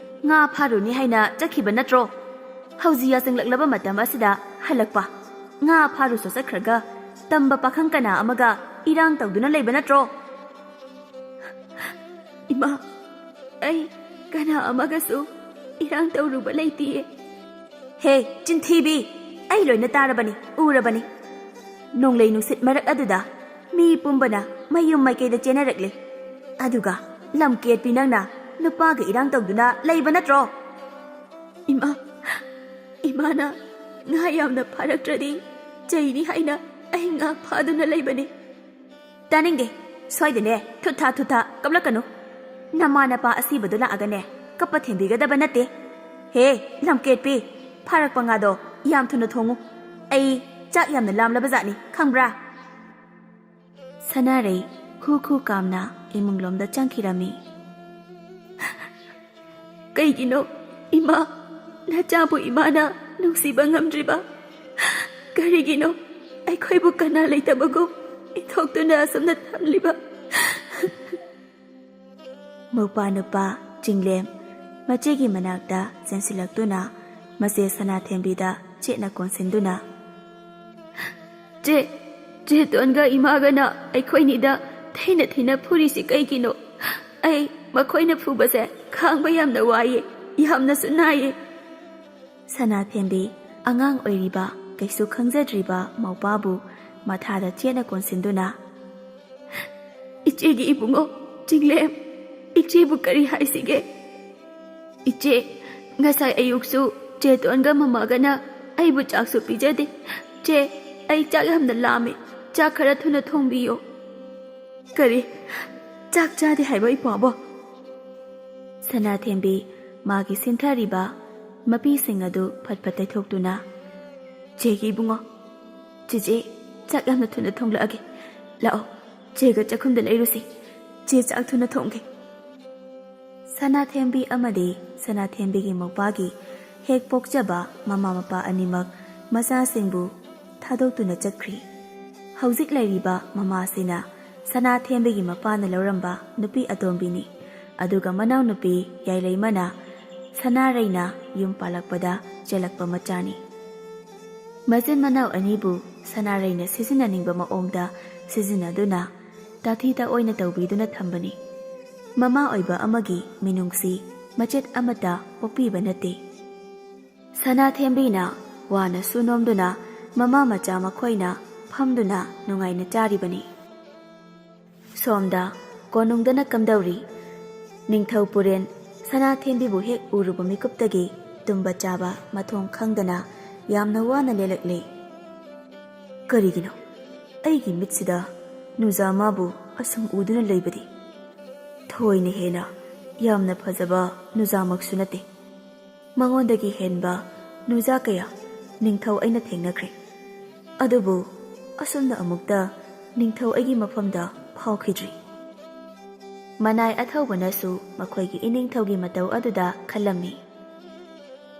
ꯉꯥ ꯐꯥꯔꯨꯅꯤ ꯍꯥꯏꯅ ꯆꯠꯈꯤꯕ ꯅꯠꯇ꯭ꯔꯣ? ꯍꯧꯖꯤꯛ ꯌꯥꯆꯪꯂꯛꯂꯕ ꯃꯇꯝ ꯑꯁꯤꯗ ꯍꯜꯂꯛꯄ? ꯉꯥ ꯐꯥꯔꯨꯁꯨ ꯆꯠꯈ꯭ꯔꯒ ꯇꯝꯕ ꯄꯥꯈꯪ ꯀꯅꯥ ꯑꯃꯒ ꯏꯔꯥꯡ ꯇꯧꯗꯨꯅ ꯂꯩꯕ ꯅꯠꯇ꯭ꯔꯣ?" "ꯏꯃꯥ, ꯑꯩ ꯀꯅꯥ ꯑꯃꯒꯁꯨ ꯏꯔꯥꯡ ꯇꯧꯔꯨꯕ ꯂꯩꯇꯤꯌꯦ꯫" "ꯍꯦ, ꯆꯤꯟꯊꯤꯕꯤ! ꯑꯩ ꯂꯣꯏꯅ ꯇꯥꯔꯕꯅꯤ, ꯎꯔꯕꯅꯤ꯫ ꯅꯣꯡꯂꯩ ꯅꯨꯡꯁꯤꯠ ꯃꯔꯛ ꯑꯗꯨꯗ ꯃꯤ ꯄꯨꯝꯕꯅ ꯃꯌꯨꯝ ꯃꯥꯏꯀꯩꯗ ꯆꯦꯟꯅꯔꯛꯂꯦ꯫ ꯑꯗꯨꯒ ꯂꯝꯀꯦꯠꯄꯤ ꯅꯪꯅ ꯅꯨꯄꯥꯒ ꯏꯔꯥꯡ ꯇꯧꯗꯨꯅ ꯂꯩꯕ ꯅꯠꯇ꯭ꯔꯣ? ꯏꯃꯥ, ꯏꯃꯥꯅ ꯉꯥ ꯌꯥꯝꯅ ꯐꯥꯔꯛꯇ꯭ꯔꯗꯤ ꯆꯩꯅꯤ ꯍꯥꯏꯅ ꯑꯩ ꯉꯥ ꯐꯥꯗꯨꯅ ꯂꯩꯕꯅꯤ꯫ ꯇꯥꯅꯤꯡꯗꯦ꯫ ꯁ꯭ꯋꯥꯏꯗꯅꯦ ꯊꯨꯠ ꯊꯥ ꯊꯨꯠ ꯊꯥ ꯀꯞꯂꯛꯀꯅꯨ꯫ ꯅꯃꯥ ꯅꯄꯥ ꯑꯁꯤꯕꯗꯨ ꯂꯥꯛꯑꯒꯅꯦ ꯀꯞꯄ ꯊꯦꯝꯕꯤꯒꯗꯕ ꯅꯠꯇꯦ꯫ ꯍꯦ, ꯂꯝꯀꯦꯠꯄꯤ, ꯐꯥꯔꯛꯄ ꯉꯥꯗꯣ ꯌꯥꯝ ꯊꯨꯅ ꯊꯣꯡꯉꯨ꯫ ꯑꯩ ꯆꯥꯛ ꯌꯥꯝꯅ ꯂꯥꯝꯂꯕ ꯖꯥꯠꯅꯤ, ꯈꯪꯕ꯭ꯔꯥ? ꯁꯅꯥꯔꯩ ꯈꯨ ꯈꯨ ꯀꯥꯝꯅ ꯏꯃꯨꯡꯂꯣꯝꯗ ꯆꯪꯈꯤꯔꯝꯃꯤ꯫ ꯀꯩꯒꯤꯅꯣ ꯏꯃꯥ, ꯅꯆꯥꯕꯨ ꯏꯃꯥꯅ ꯅꯨꯡꯁꯤꯕ ꯉꯝꯗ꯭ꯔꯤꯕ? ꯀꯔꯤꯒꯤꯅꯣ ꯑꯩꯈꯣꯏꯕꯨ ꯀꯅꯥ ꯂꯩꯇꯕꯒꯨꯝ ꯏꯊꯣꯛꯇꯨꯅ ꯑꯁꯨꯝꯅ ꯊꯝꯂꯤꯕ? ꯃꯧꯄꯥ ꯅꯨꯄꯥ ꯆꯤꯡꯂꯦꯝ ꯃꯆꯦꯒꯤ ꯃꯅꯥꯛꯇ ꯆꯦꯟꯁꯤꯜꯂꯛꯇꯨꯅ ꯃꯆꯦ ꯁꯅꯥꯊꯦꯝꯕꯤꯗ ꯆꯦꯠꯅ ꯀꯣꯟꯁꯤꯟꯗꯨꯅ, "ꯆꯦ, ꯆꯦ ꯇꯣꯟꯒ ꯏꯃꯥꯒꯅ ꯑꯩꯈꯣꯏꯅꯤꯗ ꯊꯤꯅ ꯊꯤꯅ ꯐꯨꯔꯤꯁꯤ ꯀꯩꯒꯤꯅꯣ? ꯑꯩ ꯃꯈꯣꯏꯅ ꯐꯨꯕꯁꯦ ꯈꯥꯡꯕ ꯌꯥꯝꯅ ꯋꯥꯏꯌꯦ, ꯌꯥꯝꯅꯁꯨ ꯅꯥꯏꯌꯦ꯫" ꯁꯅꯥꯊꯦꯝꯕꯤ ꯑꯉꯥꯡ ꯑꯣꯏꯔꯤꯕ, ꯀꯩꯁꯨ ꯈꯪꯖꯗ꯭ꯔꯤꯕ ꯃꯧꯄꯥꯕꯨ ꯃꯊꯥꯗ ꯆꯦꯠꯅ ꯀꯣꯟꯁꯤꯟꯗꯨꯅ, "ꯏꯆꯦꯒꯤ ꯏꯕꯨꯡꯉꯣ ꯆꯤꯡꯂꯦꯝ, ꯏꯆꯦꯕꯨ ꯀꯔꯤ ꯍꯥꯏꯁꯤꯒꯦ? ꯏꯆꯦ, ꯉꯁꯥꯏ ꯑꯌꯨꯛꯁꯨ ꯆꯦꯇꯣꯟꯒ ꯃꯃꯥꯒꯅ ꯑꯩꯕꯨ ꯆꯥꯛꯁꯨ ꯄꯤꯖꯗꯦ꯫ ꯆꯦ, ꯑꯩ ꯆꯥꯛ ꯌꯥꯝꯅ ꯂꯥꯝꯃꯤ, ꯆꯥꯛ ꯈꯔ ꯊꯨꯅ ꯊꯣꯡꯕꯤꯌꯨ꯫" "ꯀꯔꯤ? ꯆꯥꯛ ꯆꯥꯗꯦ ꯍꯥꯏꯕ ꯏꯄ꯭ꯋꯥꯕꯣ?" ꯁꯅꯥꯊꯦꯝꯕꯤ ꯃꯥꯒꯤ ꯁꯤꯟꯊꯔꯤꯕ ꯃꯄꯤꯁꯤꯡ ꯑꯗꯨ ꯐꯠ ꯐꯠ ꯇꯩꯊꯣꯛꯇꯨꯅ, "ꯆꯦꯒꯤ ꯏꯕꯨꯡꯉꯣ, ꯆꯦꯆꯦ, ꯆꯥꯛ ꯌꯥꯝꯅ ꯊꯨꯅ ꯊꯣꯡꯂꯛꯑꯒꯦ꯫ ꯂꯥꯛꯑꯣ, ꯆꯦꯒ ꯆꯥꯛꯈꯨꯝꯗ ꯂꯩꯔꯨꯁꯤ꯫ ꯆꯦ ꯆꯥꯛ ꯊꯨꯅ ꯊꯣꯡꯒꯦ꯫" ꯁꯅꯥꯊꯦꯝꯕꯤ ꯑꯃꯗꯤ ꯁꯅꯥꯊꯦꯝꯕꯤꯒꯤ ꯃꯧꯄꯥꯒꯤ ꯍꯦꯛ ꯄꯣꯛꯆꯕ ꯃꯃꯥ ꯃꯄꯥ ꯑꯅꯤꯃꯛ ꯃꯆꯥꯁꯤꯡꯕꯨ ꯊꯥꯗꯣꯛꯇꯨꯅ ꯆꯠꯈ꯭ꯔꯤ꯫ ꯍꯧꯖꯤꯛ ꯂꯩꯔꯤꯕ ꯃꯃꯥꯁꯤꯅ ꯁꯅꯥꯊꯦꯝꯕꯤꯒꯤ ꯃꯄꯥꯅ ꯂꯧꯔꯝꯕ ꯅꯨꯄꯤ ꯑꯇꯣꯝꯕꯤꯅꯤ꯫ ꯑꯗꯨꯒ ꯃꯅꯥꯎꯅꯨꯄꯤ ꯌꯥꯏꯂꯩꯃꯅ ꯁꯅꯥꯔꯩꯅ ꯌꯨꯝ ꯄꯥꯜꯂꯛꯄꯗ ꯆꯦꯜꯂꯛꯄ ꯃꯆꯥꯅꯤ꯫ ꯃꯆꯤꯟ ꯃꯅꯥꯎ ꯑꯅꯤꯕꯨ ꯁꯅꯥꯔꯩꯅ ꯁꯤꯖꯤꯟꯅꯅꯤꯡꯕ ꯃꯑꯣꯡꯗ ꯁꯤꯖꯤꯟꯅꯗꯨꯅ ꯇꯥꯊꯤ ꯇꯥꯑꯣꯏꯅ ꯇꯧꯕꯤꯗꯨꯅ ꯊꯝꯕꯅꯤ꯫ ꯃꯃꯥ ꯑꯣꯏꯕ ꯑꯃꯒꯤ ꯃꯤꯅꯨꯡꯁꯤ ꯃꯆꯦꯠ ꯑꯃꯠꯇ ꯄꯣꯛꯄꯤꯕ ꯅꯠꯇꯦ꯫ ꯁꯅꯥꯊꯦꯝꯕꯤꯅ ꯋꯥꯅꯁꯨ ꯅꯣꯝꯗꯨꯅ ꯃꯃꯥ ꯃꯆꯥ ꯃꯈꯣꯏꯅ ꯐꯝꯗꯨꯅ ꯅꯨꯡꯉꯥꯏꯅ ꯆꯥꯔꯤꯕꯅꯤ꯫ ꯁꯣꯝꯗ ꯀꯣꯅꯨꯡꯗꯅ ꯀꯝꯗꯧꯔꯤ? ꯅꯤꯡꯊꯧ ꯄꯨꯔꯦꯟ ꯁꯅꯥꯊꯦꯝꯕꯤꯕꯨ ꯍꯦꯛ ꯎꯔꯨꯕ ꯃꯤꯀꯨꯞꯇꯒꯤ ꯇꯨꯝꯕ ꯆꯥꯕ ꯃꯊꯣꯡ ꯈꯪꯗꯅ ꯌꯥꯝꯅ ꯋꯥꯅ ꯂꯦꯜꯂꯛꯂꯦ꯫ ꯀꯔꯤꯒꯤꯅꯣ ꯑꯩꯒꯤ ꯃꯤꯠꯁꯤꯗ ꯅꯨꯖꯥ ꯃꯥꯕꯨ ꯑꯁꯨꯝ ꯎꯗꯨꯅ ꯂꯩꯕꯗꯤ? ꯊꯣꯏꯅ ꯍꯦꯟꯅ ꯌꯥꯝꯅ ꯐꯖꯕ ꯅꯨꯖꯥꯃꯛꯁꯨ ꯅꯠꯇꯦ꯫ ꯃꯉꯣꯟꯗꯒꯤ ꯍꯦꯟꯕ ꯅꯨꯖꯥ ꯀꯌꯥ ꯅꯤꯡꯊꯧ ꯑꯩꯅ ꯊꯦꯡꯅꯈ꯭ꯔꯦ꯫ ꯑꯗꯨꯕꯨ ꯑꯁꯨꯝꯅ ꯑꯃꯨꯛꯇ ꯅꯤꯡꯊꯧ ꯑꯩꯒꯤ ꯃꯐꯝꯗ ꯐꯥꯎꯈꯤꯗ꯭ꯔꯤ꯫ ꯃꯅꯥꯏ ꯑꯊꯧꯕꯅꯁꯨ ꯃꯈꯣꯏꯒꯤ ꯏꯅꯤꯡꯊꯧꯒꯤ ꯃꯇꯧ ꯑꯗꯨꯗ ꯈꯜꯂꯝꯃꯤ꯫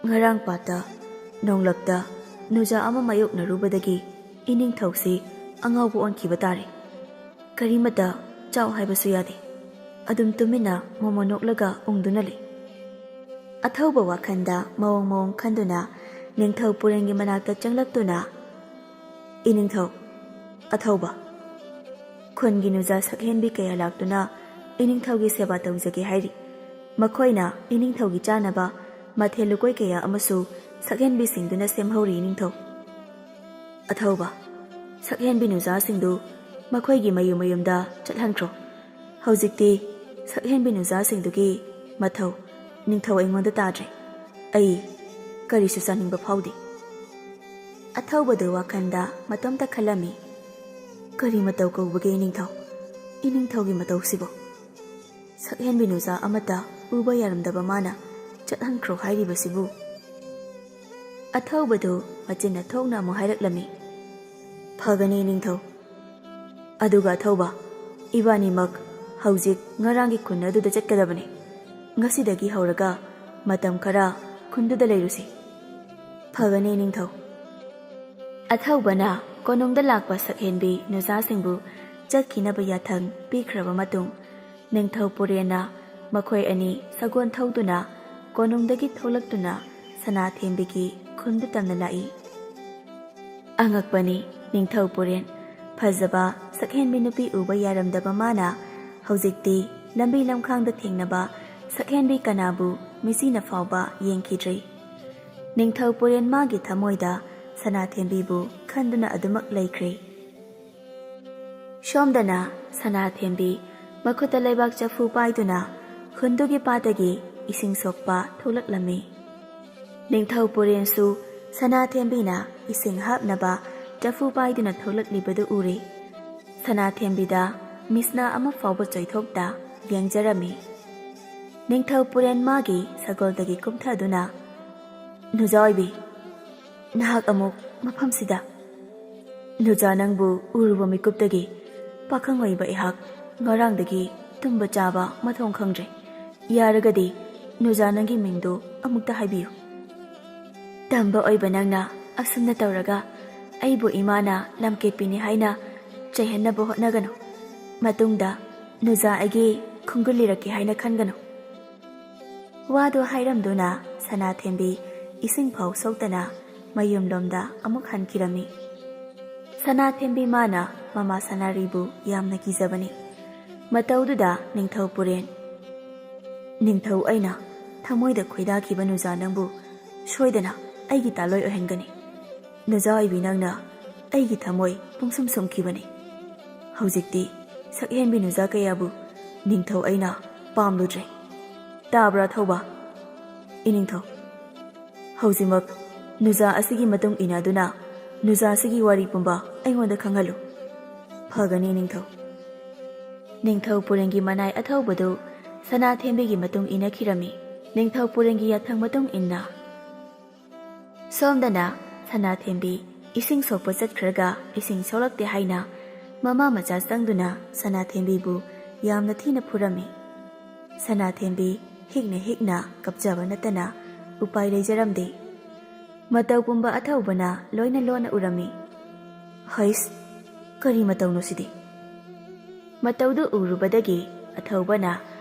ꯉꯔꯥꯡ ꯄꯥꯠꯇ ꯅꯣꯡꯂꯛꯇ ꯅꯨꯖꯥ ꯑꯃ ꯃꯥꯌꯣꯛꯅꯔꯨꯕꯗꯒꯤ ꯏꯅꯤꯡꯊꯧꯁꯤ ꯑꯉꯥꯎꯕ ꯑꯣꯟꯈꯤꯕ ꯇꯥꯔꯦ꯫ ꯀꯔꯤꯃꯇ ꯆꯥꯎ ꯍꯥꯏꯕꯁꯨ ꯌꯥꯗꯦ꯫ ꯑꯗꯨꯝ ꯇꯨꯃꯤꯟꯅ ꯃꯣꯃꯣ ꯅꯣꯛꯂꯒ ꯎꯪꯗꯨꯅ ꯂꯩ꯫ ꯑꯊꯧꯕ ꯋꯥꯈꯜꯗ ꯃꯑꯣꯡ ꯃꯑꯣꯡ ꯈꯟꯗꯨꯅ ꯅꯤꯡꯊꯧ ꯄꯨꯔꯦꯟꯒꯤ ꯃꯅꯥꯛꯇ ꯆꯪꯂꯛꯇꯨꯅ, "ꯏꯅꯤꯡꯊꯧ, ꯑꯊꯧꯕ, ꯈꯨꯟꯒꯤ ꯅꯨꯖꯥ ꯁꯛꯍꯦꯟꯕꯤ ꯀꯌꯥ ꯂꯥꯛꯇꯨꯅ ꯏꯅꯤꯡꯊꯧꯒꯤ ꯁꯦꯕꯥ ꯇꯧꯖꯒꯦ ꯍꯥꯏꯔꯤ꯫ ꯃꯈꯣꯏꯅ ꯏꯅꯤꯡꯊꯧꯒꯤ ꯆꯥꯅꯕ ꯃꯊꯦꯜ ꯂꯨꯀꯣꯏ ꯀꯌꯥ ꯑꯃꯁꯨ ꯁꯛꯍꯦꯟꯕꯤꯁꯤꯡꯗꯨꯅ ꯁꯦꯝꯍꯧꯔꯤ, ꯏꯅꯤꯡꯊꯧ"꯫ "ꯑꯊꯧꯕ, ꯁꯛꯍꯦꯟꯕꯤ ꯅꯨꯖꯥꯁꯤꯡꯗꯨ ꯃꯈꯣꯏꯒꯤ ꯃꯌꯨꯝ ꯃꯌꯨꯝꯗ ꯆꯠꯍꯟꯈ꯭ꯔꯣ꯫ ꯍꯧꯖꯤꯛꯇꯤ ꯁꯛꯍꯦꯟꯕꯤ ꯅꯨꯖꯥꯁꯤꯡꯗꯨꯒꯤ ꯃꯊꯧ ꯅꯤꯡꯊꯧ ꯑꯩꯉꯣꯟꯗ ꯇꯥꯗ꯭ꯔꯦ꯫ ꯑꯩ ꯀꯔꯤꯁꯨ ꯆꯥꯅꯤꯡꯕ ꯐꯥꯎꯗꯦ"꯫ ꯑꯊꯧꯕꯗꯨ ꯋꯥꯈꯜꯗ ꯃꯇꯣꯝꯇ ꯈꯜꯂꯝꯃꯤ꯫ "ꯀꯔꯤ ꯃꯇꯧ ꯀꯧꯕꯒꯦ ꯏꯅꯤꯡꯊꯧ? ꯏꯅꯤꯡꯊꯧꯒꯤ ꯃꯇꯧꯁꯤꯕꯨ? ꯁꯛꯍꯦꯟꯕꯤ ꯅꯨꯖꯥ ꯑꯃꯠꯇ ꯎꯕ ꯌꯥꯔꯝꯗꯕ ꯃꯥꯅ ꯆꯠꯍꯟꯈ꯭ꯔꯣ ꯍꯥꯏꯔꯤꯕꯁꯤꯕꯨ?" ꯑꯊꯧꯕꯗꯨ ꯃꯆꯤꯟꯅ ꯊꯣꯛꯅ ꯑꯃꯨꯛ ꯍꯥꯏꯔꯛꯂꯝꯃꯤ꯫ "ꯐꯒꯅꯤ ꯏꯅꯤꯡꯊꯧ꯫ ꯑꯗꯨꯒ ꯑꯊꯧꯕ, ꯏꯕꯥꯅꯤꯃꯛ ꯍꯧꯖꯤꯛ ꯉꯔꯥꯡꯒꯤ ꯈꯨꯟ ꯑꯗꯨꯗ ꯆꯠꯀꯗꯕꯅꯤ꯫ ꯉꯁꯤꯗꯒꯤ ꯍꯧꯔꯒ ꯃꯇꯝ ꯈꯔ ꯈꯨꯟꯗꯨꯗ ꯂꯩꯔꯨꯁꯤ"꯫ "ꯐꯒꯅꯤ ꯏꯅꯤꯡꯊꯧ"꯫ ꯑꯊꯧꯕꯅ ꯀꯣꯅꯨꯡꯗ ꯂꯥꯛꯄ ꯁꯛꯍꯦꯟꯕꯤ ꯅꯨꯖꯥꯁꯤꯡꯕꯨ ꯆꯠꯈꯤꯅꯕ ꯌꯥꯊꯪ ꯄꯤꯈ꯭ꯔꯕ ꯃꯇꯨꯡ, ꯅꯤꯡꯊꯧ ꯄꯨꯔꯦꯟꯅ ꯃꯈꯣꯏ ꯑꯅꯤ ꯁꯒꯣꯜ ꯊꯧꯗꯨꯅ ꯀꯣꯅꯨꯡꯗꯒꯤ ꯊꯣꯛꯂꯛꯇꯨꯅ ꯁꯅꯥꯊꯦꯝꯕꯤꯒꯤ ꯈꯨꯟꯗꯨ ꯇꯝꯅ ꯂꯥꯛꯏ꯫ ꯑꯉꯛꯄꯅꯤ, ꯅꯤꯡꯊꯧ ꯄꯨꯔꯦꯟ꯫ ꯐꯖꯕ ꯁꯛꯍꯦꯟꯕꯤ ꯅꯨꯄꯤ ꯎꯕ ꯌꯥꯔꯝꯗꯕ ꯃꯥꯅ ꯍꯧꯖꯤꯛꯇꯤ ꯂꯝꯕꯤ ꯂꯝꯈꯥꯡꯗ ꯊꯦꯡꯅꯕ ꯁꯛꯍꯦꯟꯕꯤ ꯀꯅꯥꯕꯨ ꯃꯤꯠꯁꯤꯅ ꯐꯥꯎꯕ ꯌꯦꯡꯈꯤꯗ꯭ꯔꯤ꯫ ꯅꯤꯡꯊꯧ ꯄꯨꯔꯦꯟ ꯃꯥꯒꯤ ꯊꯃꯣꯏꯗ ꯁꯅꯥꯊꯦꯝꯕꯤꯕꯨ ꯈꯟꯗꯨꯅ ꯑꯗꯨꯃꯛ ꯂꯩꯈ꯭ꯔꯦ꯫ ꯁꯣꯝꯗꯅ ꯁꯅꯥꯊꯦꯝꯕꯤ ꯃꯈꯨꯠꯇ ꯂꯩꯕꯥꯛ ꯆꯐꯨ ꯄꯥꯏꯗꯨꯅ ꯈꯨꯟꯗꯨꯒꯤ ꯄꯥꯠꯇꯒꯤ ꯏꯁꯤꯡ ꯁꯣꯛꯄ ꯊꯣꯛꯂꯛꯂꯝꯃꯤ꯫ ꯅꯤꯡꯊꯧ ꯄꯨꯔꯦꯟꯁꯨ ꯁꯅꯥꯊꯦꯝꯕꯤꯅ ꯏꯁꯤꯡ ꯍꯥꯞꯅꯕ ꯆꯐꯨ ꯄꯥꯏꯗꯨꯅ ꯊꯣꯛꯂꯛꯂꯤꯕꯗꯨ ꯎꯔꯦ꯫ ꯁꯅꯥꯊꯦꯝꯕꯤꯗ ꯃꯤꯠꯁꯅꯥ ꯑꯃ ꯐꯥꯎꯕ ꯆꯣꯏꯊꯣꯛꯇ ꯌꯦꯡꯖꯔꯝꯃꯤ꯫ ꯅꯤꯡꯊꯧ ꯄꯨꯔꯦꯟ ꯃꯥꯒꯤ ꯁꯒꯣꯜꯗꯒꯤ ꯀꯨꯝꯊꯗꯨꯅ, "ꯅꯨꯖꯥ ꯑꯣꯏꯕꯤ, ꯅꯍꯥꯛ ꯑꯃꯨꯛ ꯃꯐꯝꯁꯤꯗ? ꯅꯨꯖꯥ ꯅꯪꯕꯨ ꯎꯔꯨꯕ ꯃꯤꯀꯨꯞꯇꯒꯤ ꯄꯥꯈꯪ ꯑꯣꯏꯕ ꯑꯩꯍꯥꯛ ꯉꯔꯥꯡꯗꯒꯤ ꯇꯨꯝꯕ ꯆꯥꯕ ꯃꯊꯣꯡ ꯈꯪꯗ꯭ꯔꯦ꯫ ꯌꯥꯔꯒꯗꯤ ꯅꯨꯖꯥ ꯅꯪꯒꯤ ꯃꯤꯡꯗꯨ ꯑꯃꯨꯛꯇ ꯍꯥꯏꯕꯤꯌꯨ꯫" "ꯇꯝꯕ ꯑꯣꯏꯕ ꯅꯪꯅ ꯑꯁꯨꯝꯅ ꯇꯧꯔꯒ ꯑꯩꯕꯨ ꯏꯃꯥꯅ ꯂꯝꯀꯦꯠꯄꯤꯅꯤ ꯍꯥꯏꯅ ꯆꯩꯍꯟꯅꯕ ꯍꯣꯠꯅꯒꯅꯨ꯫ ꯃꯇꯨꯡꯗ ꯅꯨꯖꯥ ꯑꯩꯒꯤ ꯈꯣꯡꯒꯨꯜ ꯂꯤꯔꯛꯀꯦ ꯍꯥꯏꯅ ꯈꯟꯒꯅꯨ꯫" ꯋꯥꯗꯨ ꯍꯥꯏꯔꯝꯗꯨꯅ ꯁꯅꯥꯊꯦꯝꯕꯤ ꯏꯁꯤꯡ ꯐꯥꯎ ꯁꯣꯛꯇꯅ ꯃꯌꯨꯝꯂꯣꯝꯗ ꯑꯃꯨꯛ ꯍꯟꯈꯤꯔꯝꯃꯤ꯫ ꯁꯅꯥꯊꯦꯝꯕꯤ ꯃꯥꯅ ꯃꯃꯥ ꯁꯅꯥꯔꯤꯕꯨ ꯌꯥꯝꯅ ꯀꯤꯖꯕꯅꯤ꯫ ꯃꯇꯧꯗꯨꯗ ꯅꯤꯡꯊꯧ ꯄꯨꯔꯦꯟ, "ꯅꯤꯡꯊꯧ ꯑꯩꯅ ꯊꯃꯣꯏꯗ ꯈꯣꯏꯗꯥꯈꯤꯕ ꯅꯨꯖꯥ ꯅꯪꯕꯨ ꯁꯣꯏꯗꯅ ꯑꯩꯒꯤ ꯇꯥꯂꯣꯏ ꯑꯣꯏꯍꯟꯒꯅꯤ꯫ ꯅꯨꯖꯥ ꯑꯣꯏꯕꯤ ꯅꯪꯅ ꯑꯩꯒꯤ ꯊꯃꯣꯏ ꯄꯨꯡꯁꯨꯝ ꯁꯨꯝꯈꯤꯕꯅꯤ꯫ ꯍꯧꯖꯤꯛꯇꯤ ꯁꯛꯍꯦꯟꯕꯤ ꯅꯨꯖꯥ ꯀꯌꯥꯕꯨ ꯅꯤꯡꯊꯧ ꯑꯩꯅ ꯄꯥꯝꯂꯨꯗ꯭ꯔꯦ꯫ ꯇꯥꯕ꯭ꯔꯥ ꯊꯧꯕ? ꯏꯅꯤꯡꯊꯧ, ꯍꯧꯖꯤꯛꯃꯛ ꯅꯨꯖꯥ ꯑꯁꯤꯒꯤ ꯃꯇꯨꯡ ꯏꯟꯅꯗꯨꯅ ꯅꯨꯖꯥ ꯑꯁꯤꯒꯤ ꯋꯥꯔꯤ ꯄꯨꯝꯕ ꯑꯩꯉꯣꯟꯗ ꯈꯪꯍꯜꯂꯨ꯫" "ꯐꯒꯅꯤ ꯅꯤꯡꯊꯧ꯫" ꯅꯤꯡꯊꯧ ꯄꯨꯔꯦꯟꯒꯤ ꯃꯅꯥꯏ ꯑꯊꯧꯕꯗꯨ ꯁꯅꯥꯊꯦꯝꯕꯤꯒꯤ ꯃꯇꯨꯡ ꯏꯟꯅꯈꯤꯔꯝꯃꯤ꯫ ꯅꯤꯡꯊꯧ ꯄꯨꯔꯦꯟꯒꯤ ꯌꯥꯊꯪ ꯃꯇꯨꯡ ꯏꯟꯅ ꯁꯣꯝꯗꯅ ꯁꯅꯥꯊꯦꯝꯕꯤ ꯏꯁꯤꯡ ꯁꯣꯛꯄ ꯆꯠꯈ꯭ꯔꯒ ꯏꯁꯤꯡ ꯁꯣꯛꯂꯛꯇꯦ ꯍꯥꯏꯅ ꯃꯃꯥ ꯃꯆꯥ ꯆꯪꯗꯨꯅ ꯁꯅꯥꯊꯦꯝꯕꯤꯕꯨ ꯌꯥꯝꯅ ꯊꯤꯅ ꯐꯨꯔꯝꯃꯤ꯫ ꯁꯅꯥꯊꯦꯝꯕꯤ ꯍꯤꯛꯅ ꯍꯤꯛꯅ ꯀꯞꯆꯕ ꯅꯠꯇꯅ ꯎꯄꯥꯏ ꯂꯩꯖꯔꯝꯗꯦ꯫ ꯃꯇꯧ ꯄꯨꯝꯕ ꯑꯊꯧꯕꯅ ꯂꯣꯏꯅ ꯂꯣꯟꯅ ꯎꯔꯝꯃꯤ꯫ "ꯍꯩꯁ, ꯀꯔꯤ ꯃꯇꯧꯅꯣ ꯁꯤꯗꯤ?" ꯃꯇꯧꯗꯨ ꯎꯔꯨꯕꯗꯒꯤ ꯑꯊꯧꯕꯅ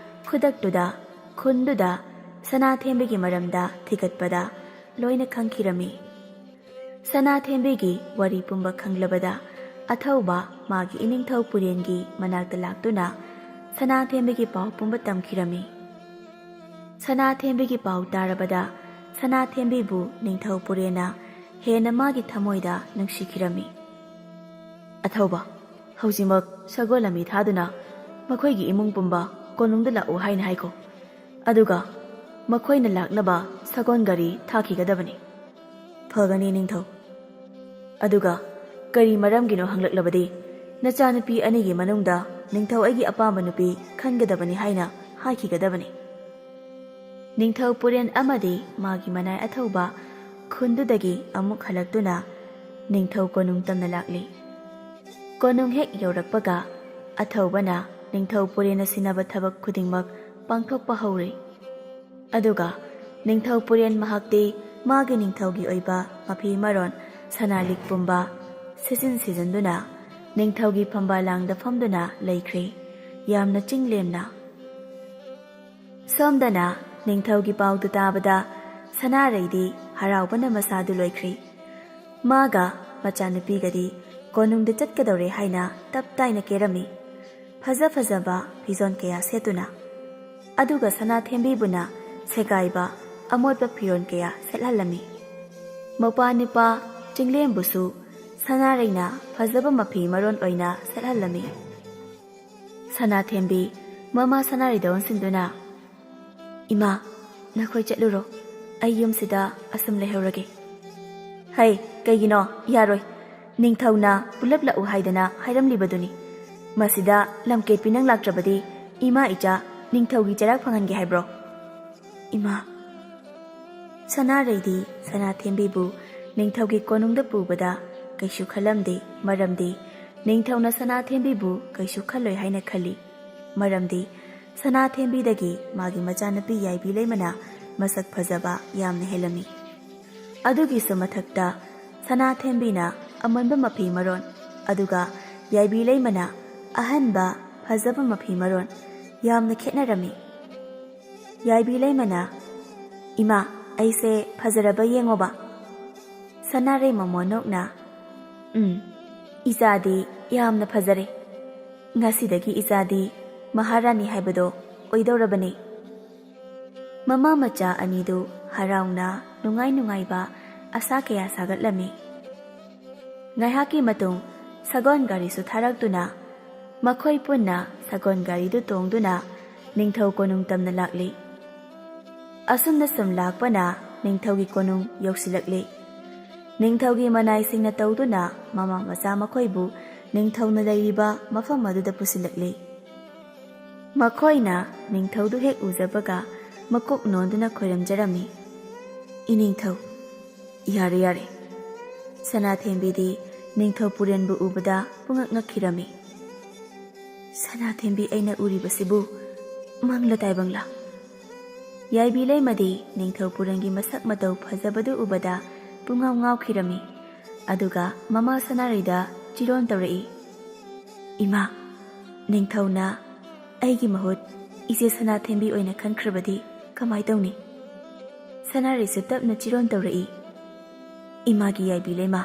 ꯈꯨꯗꯛꯇꯨꯗ ꯈꯨꯟꯗꯨꯗ ꯁꯅꯥꯊꯦꯝꯕꯤꯒꯤ ꯃꯔꯝꯗ ꯊꯤꯒꯠꯄꯗ ꯂꯣꯏꯅ ꯈꯪꯈꯤꯔꯝꯃꯤ꯫ ꯁꯅꯥꯊꯦꯝꯕꯤꯒꯤ ꯋꯥꯔꯤ ꯄꯨꯝꯕ ꯈꯪꯂꯕꯗ ꯑꯊꯧꯕ ꯃꯥꯒꯤ ꯏꯅꯤꯡꯊꯧ ꯄꯨꯔꯦꯟꯒꯤ ꯃꯅꯥꯛꯇ ꯂꯥꯛꯇꯨꯅ ꯁꯅꯥꯊꯦꯝꯕꯤꯒꯤ ꯄꯥꯎ ꯄꯨꯝꯕ ꯇꯝꯈꯤꯔꯝꯃꯤ꯫ ꯁꯅꯥꯊꯦꯝꯕꯤꯒꯤ ꯄꯥꯎ ꯇꯥꯔꯕꯗ ꯁꯅꯥꯊꯦꯝꯕꯤꯕꯨ ꯅꯤꯡꯊꯧ ꯄꯨꯔꯦꯟꯅ ꯍꯦꯟꯅ ꯃꯥꯒꯤ ꯊꯃꯣꯏꯗ ꯅꯨꯡꯁꯤꯈꯤꯔꯝꯃꯤ꯫ "ꯑꯊꯧꯕ, ꯍꯧꯖꯤꯛꯃꯛ ꯁꯒꯣꯜ ꯂꯝꯕꯤ ꯊꯥꯗꯨꯅ ꯃꯈꯣꯏꯒꯤ ꯏꯃꯨꯡ ꯄꯨꯝꯕ ꯀꯣꯅꯨꯡꯗ ꯂꯥꯛꯎ ꯍꯥꯏꯅ ꯍꯥꯏꯈꯣ꯫ ꯑꯗꯨꯒ ꯃꯈꯣꯏꯅ ꯂꯥꯛꯅꯕ ꯁꯒꯣꯜ ꯒꯥꯔꯤ ꯊꯥꯈꯤꯒꯗꯕꯅꯤ꯫ ꯐꯒꯅꯤ ꯅꯤꯡꯊꯧ꯫ ꯑꯗꯨꯒ ꯀꯔꯤ ꯃꯔꯝꯒꯤꯅꯣ ꯍꯪꯂꯛꯂꯕꯗꯤ, ꯅꯆꯥꯅꯨꯄꯤ ꯑꯅꯤꯒꯤ ꯃꯅꯨꯡꯗ ꯅꯤꯡꯊꯧ ꯑꯩꯒꯤ ꯑꯄꯥꯝꯕ ꯅꯨꯄꯤ ꯈꯟꯒꯗꯕꯅꯤ ꯍꯥꯏꯅ ꯍꯥꯏꯈꯤꯒꯗꯕꯅꯤ꯫ ꯅꯤꯡꯊꯧ ꯄꯨꯔꯦꯟ ꯑꯃꯗꯤ ꯃꯥꯒꯤ ꯃꯅꯥꯏ ꯑꯊꯧꯕ ꯈꯨꯟꯗꯨꯗꯒꯤ ꯑꯃꯨꯛ ꯍꯜꯂꯛꯇꯨꯅ ꯅꯤꯡꯊꯧ ꯀꯣꯅꯨꯡ ꯇꯝꯅ ꯂꯥꯛꯂꯤ꯫ ꯀꯣꯅꯨꯡ ꯍꯦꯛ ꯌꯧꯔꯛꯄꯒ ꯑꯊꯧꯕꯅ ꯅꯤꯡꯊꯧ ꯄꯨꯔꯦꯟꯅ ꯁꯤꯟꯅꯕ ꯊꯕꯛ ꯈꯨꯗꯤꯡꯃꯛ ꯄꯥꯡꯊꯣꯛꯄ ꯍꯧꯔꯦ꯫ ꯑꯗꯨꯒ ꯅꯤꯡꯊꯧ ꯄꯨꯔꯦꯟ ꯃꯍꯥꯛꯇꯤ ꯃꯥꯒꯤ ꯅꯤꯡꯊꯧꯒꯤ ꯑꯣꯏꯕ ꯃꯐꯤ ꯃꯔꯣꯟ ꯁꯅꯥ ꯂꯤꯛ ꯄꯨꯝꯕ ꯁꯤꯖꯤꯟ ꯁꯤꯖꯤꯟꯗꯨꯅ ꯅꯤꯡꯊꯧꯒꯤ ꯐꯝꯕꯥꯂꯥꯡꯗ ꯐꯝꯗꯨꯅ ꯂꯩꯈ꯭ꯔꯦ, ꯌꯥꯝꯅ ꯆꯤꯡꯂꯦꯝꯅ꯫ ꯁꯣꯝꯗꯅ ꯅꯤꯡꯊꯧꯒꯤ ꯄꯥꯎꯗꯨ ꯇꯥꯕꯗ ꯁꯅꯥꯔꯩꯗꯤ ꯍꯔꯥꯎꯕꯅ ꯃꯁꯥꯗꯨ ꯂꯣꯏꯈ꯭ꯔꯦ꯫ ꯃꯥꯒ ꯃꯆꯥꯅꯨꯄꯤꯒꯗꯤ ꯀꯣꯅꯨꯡꯗ ꯆꯠꯀꯗꯧꯔꯦ ꯍꯥꯏꯅ ꯇꯞ ꯇꯥꯏꯅ ꯀꯦꯔꯝꯃꯤ꯫ ꯐꯖ ꯐꯖꯕ ꯐꯤꯖꯣꯟ ꯀꯌꯥ ꯁꯦꯠꯇꯨꯅ꯫ ꯑꯗꯨꯒ ꯁꯅꯥꯊꯦꯝꯕꯤꯕꯨꯅ ꯁꯦꯒꯥꯏꯕ ꯑꯃꯣꯠꯄ ꯐꯤꯔꯣꯟ ꯀꯌꯥ ꯁꯦꯠꯍꯜꯂꯝꯃꯤ꯫ ꯃꯧꯄꯥ ꯅꯨꯄꯥ ꯆꯤꯡꯂꯦꯝꯕꯨꯁꯨ ꯁꯅꯥꯔꯩꯅ ꯐꯖꯕ ꯃꯐꯤ ꯃꯔꯣꯟ ꯑꯣꯏꯅ ꯁꯦꯠꯍꯜꯂꯝꯃꯤ꯫ ꯁꯅꯥꯊꯦꯝꯕꯤ ꯃꯃꯥ ꯁꯅꯥꯔꯩꯗ ꯑꯣꯟꯁꯤꯟꯗꯨꯅ, "ꯏꯃꯥ, ꯅꯈꯣꯏ ꯆꯠꯂꯨꯔꯣ, ꯑꯩ ꯌꯨꯝꯁꯤꯗ ꯑꯁꯨꯝ ꯂꯩꯍꯧꯔꯒꯦ꯫" "ꯍꯩ, ꯀꯩꯒꯤꯅꯣ? ꯌꯥꯔꯣꯏ꯫ ꯅꯤꯡꯊꯧꯅ ꯄꯨꯂꯞ ꯂꯥꯛꯎ ꯍꯥꯏꯗꯅ ꯍꯥꯏꯔꯝꯂꯤꯕꯗꯨꯅꯤ꯫ ꯃꯁꯤꯗ ꯂꯝꯀꯦꯠꯄꯤ ꯅꯪ ꯂꯥꯛꯇ꯭ꯔꯕꯗꯤ ꯏꯃꯥ ꯏꯆꯥ ꯅꯤꯡꯊꯧꯒꯤ ꯆꯩꯔꯥꯛ ꯐꯪꯍꯟꯒꯦ ꯍꯥꯏꯕ꯭ꯔꯣ?" "ꯏꯃꯥ꯫" ꯁꯅꯥꯔꯩꯗꯤ ꯁꯅꯥꯊꯦꯝꯕꯤꯕꯨ ꯅꯤꯡꯊꯧꯒꯤ ꯀꯣꯅꯨꯡꯗ ꯄꯨꯕꯗ ꯀꯩꯁꯨ ꯈꯜꯂꯝꯗꯦ, ꯃꯔꯝꯗꯤ ꯅꯤꯡꯊꯧꯅ ꯁꯅꯥꯊꯦꯝꯕꯤꯕꯨ ꯀꯩꯁꯨ ꯈꯜꯂꯣꯏ ꯍꯥꯏꯅ ꯈꯜꯂꯤ, ꯃꯔꯝꯗꯤ ꯁꯅꯥꯊꯦꯝꯕꯤꯗꯒꯤ ꯃꯥꯒꯤ ꯃꯆꯥꯅꯨꯄꯤ ꯌꯥꯏꯕꯤ ꯂꯩꯃꯅ ꯃꯁꯛ ꯐꯖꯕ ꯌꯥꯝꯅ ꯍꯦꯜꯂꯝꯃꯤ꯫ ꯑꯗꯨꯒꯤꯁꯨ ꯃꯊꯛꯇ ꯁꯅꯥꯊꯦꯝꯕꯤꯅ ꯑꯃꯟꯕ ꯃꯐꯤ ꯃꯔꯣꯟ, ꯑꯗꯨꯒ ꯌꯥꯏꯕꯤ ꯂꯩꯃꯅ ꯑꯍꯟꯕ ꯐꯖꯕ ꯃꯐꯤ ꯃꯔꯣꯟ ꯌꯥꯝꯅ ꯈꯦꯠꯅꯔꯝꯃꯤ꯫ ꯌꯥꯏꯕꯤ ꯂꯩꯃꯅ, "ꯏꯃꯥ, ꯑꯩꯁꯦ ꯐꯖꯔꯕ ꯌꯦꯡꯉꯣꯕ꯫" ꯁꯅꯥꯔꯩ ꯃꯃꯣꯟ ꯅꯣꯛꯅ, "ꯎꯝ, ꯏꯆꯥꯗꯤ ꯌꯥꯝꯅ ꯐꯖꯔꯦ꯫ ꯉꯁꯤꯗꯒꯤ ꯏꯆꯥꯗꯤ ꯃꯍꯥꯔꯥꯅꯤ ꯍꯥꯏꯕꯗꯣ ꯑꯣꯏꯗꯧꯔꯕꯅꯤ꯫" ꯃꯃꯥ ꯃꯆꯥ ꯑꯅꯤꯗꯨ ꯍꯔꯥꯎꯅ ꯅꯨꯡꯉꯥꯏ ꯅꯨꯡꯉꯥꯏꯕ ꯑꯁꯥ ꯀꯌꯥ ꯁꯥꯒꯠꯂꯝꯃꯤ꯫ ꯉꯥꯏꯍꯥꯛꯀꯤ ꯃꯇꯨꯡ ꯁꯒꯣꯜ ꯒꯥꯔꯤꯁꯨ ꯊꯥꯔꯛꯇꯨꯅ ꯃꯈꯣꯏ ꯄꯨꯟꯅ ꯁꯒꯣꯜ ꯒꯥꯔꯤꯗꯨ ꯇꯣꯡꯗꯨꯅ ꯅꯤꯡꯊꯧ ꯀꯣꯅꯨꯡ ꯇꯝꯅ ꯂꯥꯛꯂꯤ꯫ ꯑꯁꯨꯝꯅ ꯁꯨꯝ ꯂꯥꯛꯄꯅ ꯅꯤꯡꯊꯧꯒꯤ ꯀꯣꯅꯨꯡ ꯌꯧꯁꯤꯜꯂꯛꯂꯤ꯫ ꯅꯤꯡꯊꯧꯒꯤ ꯃꯅꯥꯏꯁꯤꯡꯅ ꯇꯧꯗꯨꯅ ꯃꯃꯥ ꯃꯆꯥ ꯃꯈꯣꯏꯕꯨ ꯅꯤꯡꯊꯧꯅ ꯂꯩꯔꯤꯕ ꯃꯐꯝ ꯑꯗꯨꯗ ꯄꯨꯁꯤꯜꯂꯛꯂꯤ꯫ ꯃꯈꯣꯏꯅ ꯅꯤꯡꯊꯧꯗꯨ ꯍꯦꯛ ꯎꯖꯕꯒ ꯃꯀꯣꯛ ꯅꯣꯟꯗꯨꯅ ꯈꯣꯏꯔꯝꯖꯔꯝꯃꯤ꯫ "ꯏꯅꯤꯡꯊꯧ, ꯌꯥꯔꯦ, ꯌꯥꯔꯦ꯫" ꯁꯅꯥꯊꯦꯝꯕꯤꯗꯤ ꯅꯤꯡꯊꯧ ꯄꯨꯔꯦꯟꯕꯨ ꯎꯕꯗ ꯄꯨꯡꯉꯛ ꯉꯛꯈꯤꯔꯝꯃꯤ꯫ "ꯁꯅꯥꯊꯦꯝꯕꯤ ꯑꯩꯅ ꯎꯔꯤꯕꯁꯤꯕꯨ ꯃꯪꯂ ꯇꯥꯏꯕꯪꯂꯥ?" ꯌꯥꯏꯕꯤ ꯂꯩꯃꯗꯤ ꯅꯤꯡꯊꯧ ꯄꯨꯔꯦꯟꯒꯤ ꯃꯁꯛ ꯃꯇꯧ ꯐꯖꯕꯗꯨ ꯎꯕꯗ ꯄꯨꯡꯉꯥꯎ ꯉꯥꯎꯈꯤꯔꯝꯃꯤ꯫ ꯑꯗꯨꯒ ꯃꯃꯥ ꯁꯅꯥꯔꯩꯗ ꯆꯤꯔꯣꯟ ꯇꯧꯔꯛꯏ, "ꯏꯃꯥ, ꯅꯤꯡꯊꯧꯅ ꯑꯩꯒꯤ ꯃꯍꯨꯠ ꯏꯆꯦ ꯁꯅꯥꯊꯦꯝꯕꯤ ꯑꯣꯏꯅ ꯈꯟꯈ꯭ꯔꯕꯗꯤ ꯀꯃꯥꯏ ꯇꯧꯅꯤ?" ꯁꯅꯥꯔꯩꯁꯨ ꯇꯞꯅ ꯆꯤꯔꯣꯟ ꯇꯧꯔꯛꯏ, "ꯏꯃꯥꯒꯤ ꯌꯥꯏꯕꯤ ꯂꯩꯃ,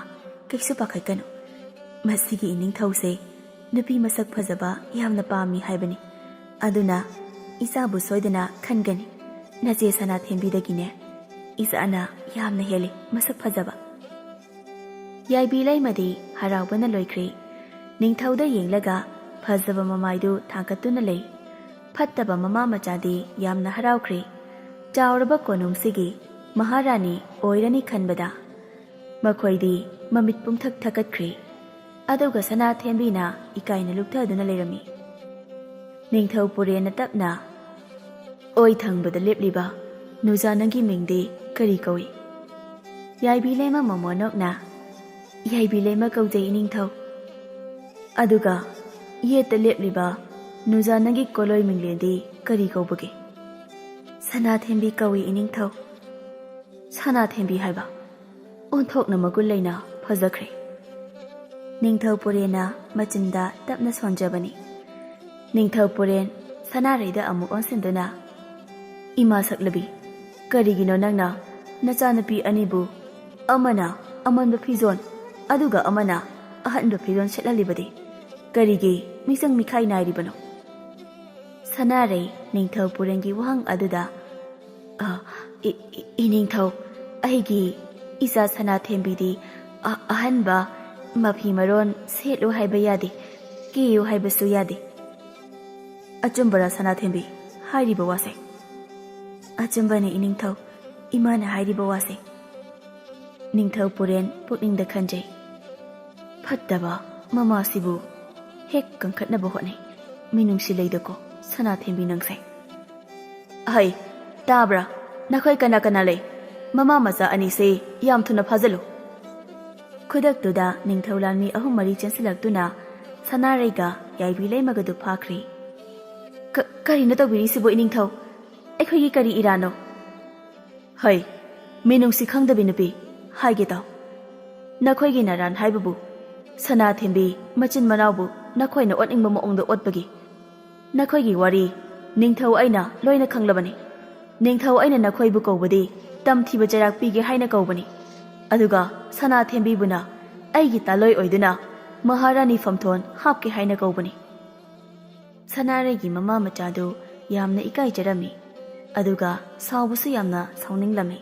ꯀꯩꯁꯨ ꯄꯥꯈꯠꯀꯅꯨ꯫ ꯃꯁꯤꯒꯤ ꯏꯅꯤꯡꯊꯧꯁꯦ ꯅꯨꯄꯤ ꯃꯁꯛ ꯐꯖꯕ ꯌꯥꯝꯅ ꯄꯥꯝꯃꯤ ꯍꯥꯏꯕꯅꯤ꯫ ꯑꯗꯨꯅ ꯏꯆꯥꯕꯨ ꯁꯣꯏꯗꯅ ꯈꯟꯒꯅꯤ꯫ ꯅꯆꯦ ꯁꯅꯥꯊꯦꯝꯕꯤꯗꯒꯤꯅꯦ ꯏꯆꯥꯅ ꯌꯥꯝꯅ ꯍꯦꯜꯂꯤ ꯃꯁꯛ ꯐꯖꯕ꯫" ꯌꯥꯏꯕꯤ ꯂꯩꯃꯗꯤ ꯍꯔꯥꯎꯕꯅ ꯂꯣꯏꯈ꯭ꯔꯦ꯫ ꯅꯤꯡꯊꯧꯗ ꯌꯦꯡꯂꯒ ꯐꯖꯕ ꯃꯃꯥꯏꯗꯨ ꯊꯥꯡꯒꯠꯇꯨꯅ ꯂꯩ꯫ ꯐꯠꯇꯕ ꯃꯃꯥ ꯃꯆꯥꯗꯤ ꯌꯥꯝꯅ ꯍꯔꯥꯎꯈ꯭ꯔꯦ꯫ ꯆꯥꯎꯔꯕ ꯀꯣꯅꯨꯡꯁꯤꯒꯤ ꯃꯍꯥꯔꯥꯅꯤ ꯑꯣꯏꯔꯅꯤ ꯈꯟꯕꯗ ꯃꯈꯣꯏꯗꯤ ꯃꯃꯤꯠ ꯄꯨꯡꯊꯛ ꯊꯛꯀꯠꯈ꯭ꯔꯦ꯫ ꯑꯗꯨꯒ ꯁꯅꯥꯊꯦꯝꯕꯤꯅ ꯏꯀꯥꯏꯅ ꯂꯨꯞꯊꯗꯨꯅ ꯂꯩꯔꯝꯃꯤ꯫ ꯅꯤꯡꯊꯧ ꯄꯨꯔꯦꯟꯅ ꯇꯞꯅ, "ꯑꯣꯏ ꯊꯪꯕꯗ ꯂꯦꯞꯂꯤꯕ ꯅꯨꯖꯥ ꯅꯪꯒꯤ ꯃꯤꯡꯗꯤ ꯀꯔꯤ ꯀꯧꯏ?" ꯌꯥꯏꯕꯤ ꯂꯩꯃ ꯃꯃꯣꯟ ꯅꯣꯛꯅ, "ꯌꯥꯏꯕꯤ ꯂꯩꯃ ꯀꯧꯖꯩ ꯏꯅꯤꯡꯊꯧ꯫" "ꯑꯗꯨꯒ ꯌꯦꯠꯇ ꯂꯦꯞꯂꯤꯕ ꯅꯨꯖꯥ ꯅꯪꯒꯤ ꯀꯣꯂꯣꯏ ꯃꯤꯡꯂꯦꯟꯗꯤ ꯀꯔꯤ ꯀꯧꯕꯒꯦ?" "ꯁꯅꯥꯊꯦꯝꯕꯤ ꯀꯧꯏ ꯏꯅꯤꯡꯊꯧ꯫" "ꯁꯅꯥꯊꯦꯝꯕꯤ ꯍꯥꯏꯕ? ꯑꯣꯟꯊꯣꯛꯅ ꯃꯒꯨꯟ ꯂꯩꯅ ꯐꯖꯈ꯭ꯔꯦ꯫" ꯅꯤꯡꯊꯧ ꯄꯨꯔꯦꯟꯅ ꯃꯆꯤꯟꯗ ꯇꯞꯅ ꯁꯣꯟꯖꯕꯅꯤ꯫ ꯅꯤꯡꯊꯧ ꯄꯨꯔꯦꯟ ꯁꯅꯥꯔꯩꯗ ꯑꯃꯨꯛ ꯑꯣꯟꯁꯤꯟꯗꯨꯅ, "ꯏꯃꯥ ꯁꯛꯂꯕꯤ, ꯀꯔꯤꯒꯤꯅꯣ ꯅꯪꯅ ꯅꯆꯥꯅꯨꯄꯤ ꯑꯅꯤꯕꯨ ꯑꯃꯅ ꯑꯃꯟꯕ ꯐꯤꯖꯣꯜ ꯑꯗꯨꯒ ꯑꯃꯅ ꯑꯍꯟꯕ ꯐꯤꯖꯣꯜ ꯁꯦꯠꯍꯜꯂꯤꯕꯗꯤ? ꯀꯔꯤꯒꯤ ꯃꯤꯆꯪ ꯃꯤꯈꯥꯏ ꯅꯥꯏꯔꯤꯕꯅꯣ?" ꯁꯅꯥꯔꯩ ꯅꯤꯡꯊꯧ ꯄꯨꯔꯦꯟꯒꯤ ꯋꯥꯍꯪ ꯑꯗꯨꯗ, "ꯑ, ꯏ-, ꯏ-, ꯏꯅꯤꯡꯊꯧ, ꯑꯩꯒꯤ ꯏꯆꯥ ꯁꯅꯥꯊꯦꯝꯕꯤꯗꯤ ꯑ-, ꯑꯍꯟꯕ ꯃꯐꯤ ꯃꯔꯣꯟ ꯁꯦꯠꯂꯨ ꯍꯥꯏꯕ ꯌꯥꯗꯦ, ꯀꯦꯌꯨ ꯍꯥꯏꯕꯁꯨ ꯌꯥꯗꯦ꯫ ꯑꯆꯨꯝꯕꯔꯥ ꯁꯅꯥꯊꯦꯝꯕꯤ ꯍꯥꯏꯔꯤꯕ ꯋꯥꯁꯦ? ꯑꯆꯨꯝꯕꯅꯤ ꯏꯅꯤꯡꯊꯧ, ꯏꯃꯥꯅ ꯍꯥꯏꯔꯤꯕ ꯋꯥꯁꯦ꯫ ꯅꯤꯡꯊꯧ ꯄꯨꯔꯦꯟ ꯄꯨꯛꯅꯤꯡꯗ ꯈꯟꯖꯩ, ꯐꯠꯇꯕ ꯃꯃꯥꯁꯤꯕꯨ ꯍꯦꯛ ꯀꯟꯈꯠꯅꯕ ꯍꯣꯠꯅꯩ꯫ ꯃꯤꯅꯨꯡꯁꯤ ꯂꯩꯗꯀꯣ ꯁꯅꯥꯊꯦꯝꯕꯤ ꯅꯪꯁꯦ꯫ ꯑꯍꯩ, ꯇꯥꯕ꯭ꯔꯥ? ꯅꯈꯣꯏ ꯀꯅꯥ ꯀꯅꯥ ꯂꯩ? ꯃꯃꯥ ꯃꯆꯥ ꯑꯅꯤꯁꯦ ꯌꯥꯝ ꯊꯨꯅ ꯐꯥꯖꯜꯂꯨ꯫ ꯈꯨꯗꯛꯇꯨꯗ ꯅꯤꯡꯊꯧ ꯂꯥꯟꯃꯤ ꯑꯍꯨꯝ ꯃꯔꯤ ꯆꯦꯟꯁꯤꯜꯂꯛꯇꯨꯅ ꯁꯅꯥꯔꯩꯒ ꯌꯥꯏꯕꯤ ꯂꯩꯃꯒꯗꯨ ꯐꯥꯈ꯭ꯔꯤ꯫ "ꯀ-, ꯀꯔꯤꯅꯣ ꯇꯧꯕꯤꯔꯤꯁꯤꯕꯨ ꯏꯅꯤꯡꯊꯧ? ꯑꯩꯈꯣꯏꯒꯤ ꯀꯔꯤ ꯏꯔꯥꯟꯅꯣ?" "ꯍꯩ, ꯃꯤꯅꯨꯡꯁꯤ ꯈꯪꯗꯕꯤ ꯅꯨꯄꯤ, ꯍꯥꯏꯒꯦ ꯇꯥꯎ꯫ ꯅꯈꯣꯏꯒꯤ ꯅꯔꯥꯟ ꯍꯥꯏꯕꯕꯨ ꯁꯅꯥꯊꯦꯝꯕꯤ ꯃꯆꯤꯟ ꯃꯅꯥꯎꯕꯨ ꯅꯈꯣꯏꯅ ꯑꯣꯠꯅꯤꯡꯕ ꯃꯑꯣꯡꯗ ꯑꯣꯠꯄꯒꯤ꯫ ꯅꯈꯣꯏꯒꯤ ꯋꯥꯔꯤ ꯅꯤꯡꯊꯧ ꯑꯩꯅ ꯂꯣꯏꯅ ꯈꯪꯂꯕꯅꯤ꯫ ꯅꯤꯡꯊꯧ ꯑꯩꯅ ꯅꯈꯣꯏꯕꯨ ꯀꯧꯕꯗꯤ ꯇꯝꯊꯤꯕ ꯆꯩꯔꯥꯛ ꯄꯤꯒꯦ ꯍꯥꯏꯅ ꯀꯧꯕꯅꯤ꯫ ꯑꯗꯨꯒ ꯁꯅꯥꯊꯦꯝꯕꯤꯕꯨꯅ ꯑꯩꯒꯤ ꯇꯥꯂꯣꯏ ꯑꯣꯏꯗꯨꯅ ꯃꯍꯥꯔꯥꯅꯤ ꯐꯝꯊꯣꯟ ꯍꯥꯞꯀꯦ ꯍꯥꯏꯅ ꯀꯧꯕꯅꯤ꯫" ꯁꯅꯥꯔꯩꯒꯤ ꯃꯃꯥ ꯃꯆꯥꯗꯨ ꯌꯥꯝꯅ ꯏꯀꯥꯏꯖꯔꯝꯃꯤ, ꯑꯗꯨꯒ ꯁꯥꯎꯕꯁꯨ ꯌꯥꯝꯅ ꯁꯥꯎꯅꯤꯡꯂꯝꯃꯤ꯫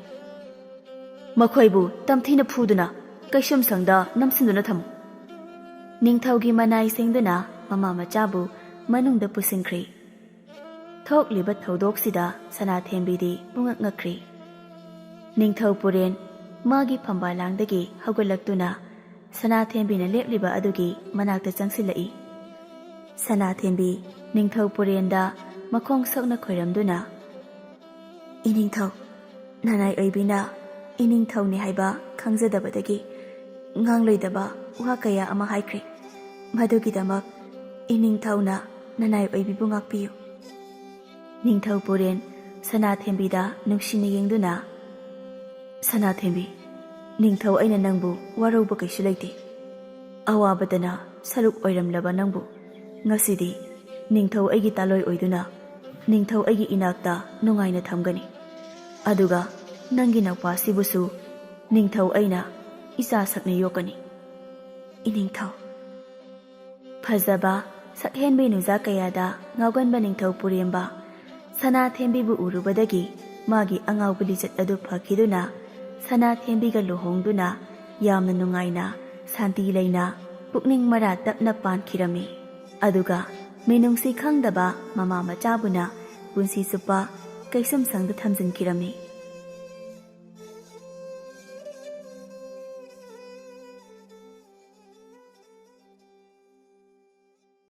"ꯃꯈꯣꯏꯕꯨ ꯇꯝꯊꯤꯅ ꯐꯨꯗꯨꯅ ꯀꯩꯁꯨꯝꯁꯪꯗ ꯅꯝꯁꯤꯟꯗꯨꯅ ꯊꯝꯃꯨ꯫" ꯅꯤꯡꯊꯧꯒꯤ ꯃꯅꯥꯏ ꯁꯦꯡꯗꯨꯅ ꯃꯃꯥ ꯃꯆꯥꯕꯨ ꯃꯅꯨꯡꯗ ꯄꯨꯁꯤꯟꯈ꯭ꯔꯤ꯫ ꯊꯣꯛꯂꯤꯕ ꯊꯧꯗꯣꯛꯁꯤꯗ ꯁꯅꯥꯊꯦꯝꯕꯤꯗꯤ ꯄꯨꯡꯉꯛ ꯉꯛꯈ꯭ꯔꯤ꯫ ꯅꯤꯡꯊꯧ ꯄꯨꯔꯦꯟ ꯃꯥꯒꯤ ꯐꯝꯕꯥꯂꯥꯡꯗꯒꯤ ꯍꯧꯒꯠꯂꯛꯇꯨꯅ ꯁꯅꯥꯊꯦꯝꯕꯤꯅ ꯂꯦꯞꯂꯤꯕ ꯑꯗꯨꯒꯤ ꯃꯅꯥꯛꯇ ꯆꯪꯁꯤꯜꯂꯛꯏ꯫ ꯁꯅꯥꯊꯦꯝꯕꯤ ꯅꯤꯡꯊꯧ ꯄꯨꯔꯦꯟꯗ ꯃꯈꯣꯡ ꯁꯣꯛꯅ ꯈꯣꯏꯔꯝꯗꯨꯅ, "ꯏꯅꯤꯡꯊꯧ, ꯅꯅꯥꯏ ꯑꯣꯏꯕꯤꯅ ꯏꯅꯤꯡꯊꯧꯅꯤ ꯍꯥꯏꯕ ꯈꯪꯖꯗꯕꯗꯒꯤ ꯉꯥꯡꯂꯣꯏꯗꯕ ꯋꯥ ꯀꯌꯥ ꯑꯃ ꯍꯥꯏꯈ꯭ꯔꯦ꯫ ꯃꯗꯨꯒꯤꯗꯃꯛ ꯏꯅꯤꯡꯊꯧꯅ ꯅꯅꯥꯏ ꯑꯣꯏꯕꯤꯕꯨ ꯉꯥꯛꯄꯤꯌꯨ꯫" ꯅꯤꯡꯊꯧ ꯄꯨꯔꯦꯟ ꯁꯅꯥꯊꯦꯝꯕꯤꯗ ꯅꯨꯡꯁꯤꯅ ꯌꯦꯡꯗꯨꯅ, "ꯁꯅꯥꯊꯦꯝꯕꯤ, ꯅꯤꯡꯊꯧ ꯑꯩꯅ ꯅꯪꯕꯨ ꯋꯥꯔꯧꯕ ꯀꯩꯁꯨ ꯂꯩꯇꯦ꯫ ꯑꯋꯥꯕꯗꯅ ꯁꯔꯨꯛ ꯑꯣꯏꯔꯝꯂꯕ ꯅꯪꯕꯨ ꯉꯁꯤꯗꯤ ꯅꯤꯡꯊꯧ ꯑꯩꯒꯤ ꯇꯥꯂꯣꯏ ꯑꯣꯏꯗꯨꯅ ꯅꯤꯡꯊꯧ ꯑꯩꯒꯤ ꯏꯅꯥꯛꯇ ꯅꯨꯡꯉꯥꯏꯅ ꯊꯝꯒꯅꯤ꯫ ꯑꯗꯨꯒ ꯅꯪꯒꯤ ꯅꯧꯄꯥꯁꯤꯕꯨꯁꯨ ꯅꯤꯡꯊꯧ ꯑꯩꯅ ꯏꯆꯥ ꯁꯛꯅ ꯌꯣꯛꯀꯅꯤ꯫ ꯏꯅꯤꯡꯊꯧ꯫" ꯐꯖꯕ ꯁꯛꯍꯦꯟꯕꯤ ꯅꯨꯡꯖꯥ ꯀꯌꯥꯗ ꯉꯥꯎꯒꯟꯕ ꯅꯤꯡꯊꯧ ꯄꯨꯔꯦꯝꯕ ꯁꯅꯥꯊꯦꯝꯕꯤꯕꯨ ꯎꯔꯨꯕꯗꯒꯤ ꯃꯥꯒꯤ ꯑꯉꯥꯎꯕ ꯂꯤꯆꯠ ꯑꯗꯨ ꯐꯈꯤꯗꯨꯅ ꯁꯅꯥꯊꯦꯝꯕꯤꯒ ꯂꯨꯍꯣꯡꯗꯨꯅ ꯌꯥꯝꯅ ꯅꯨꯡꯉꯥꯏꯅ ꯁꯥꯟꯇꯤ ꯂꯩꯅ ꯄꯨꯛꯅꯤꯡ ꯃꯔꯥ ꯇꯞꯅ ꯄꯥꯟꯈꯤꯔꯝꯃꯤ꯫ ꯑꯗꯨꯒ ꯃꯤꯅꯨꯡꯁꯤ ꯈꯪꯗꯕ ꯃꯃꯥ ꯃꯆꯥꯕꯨꯅ ꯄꯨꯟꯁꯤ ꯆꯨꯞꯄ ꯀꯩꯁꯨꯝꯁꯪꯗ ꯊꯝꯖꯤꯟꯈꯤꯔꯝꯃꯤ꯫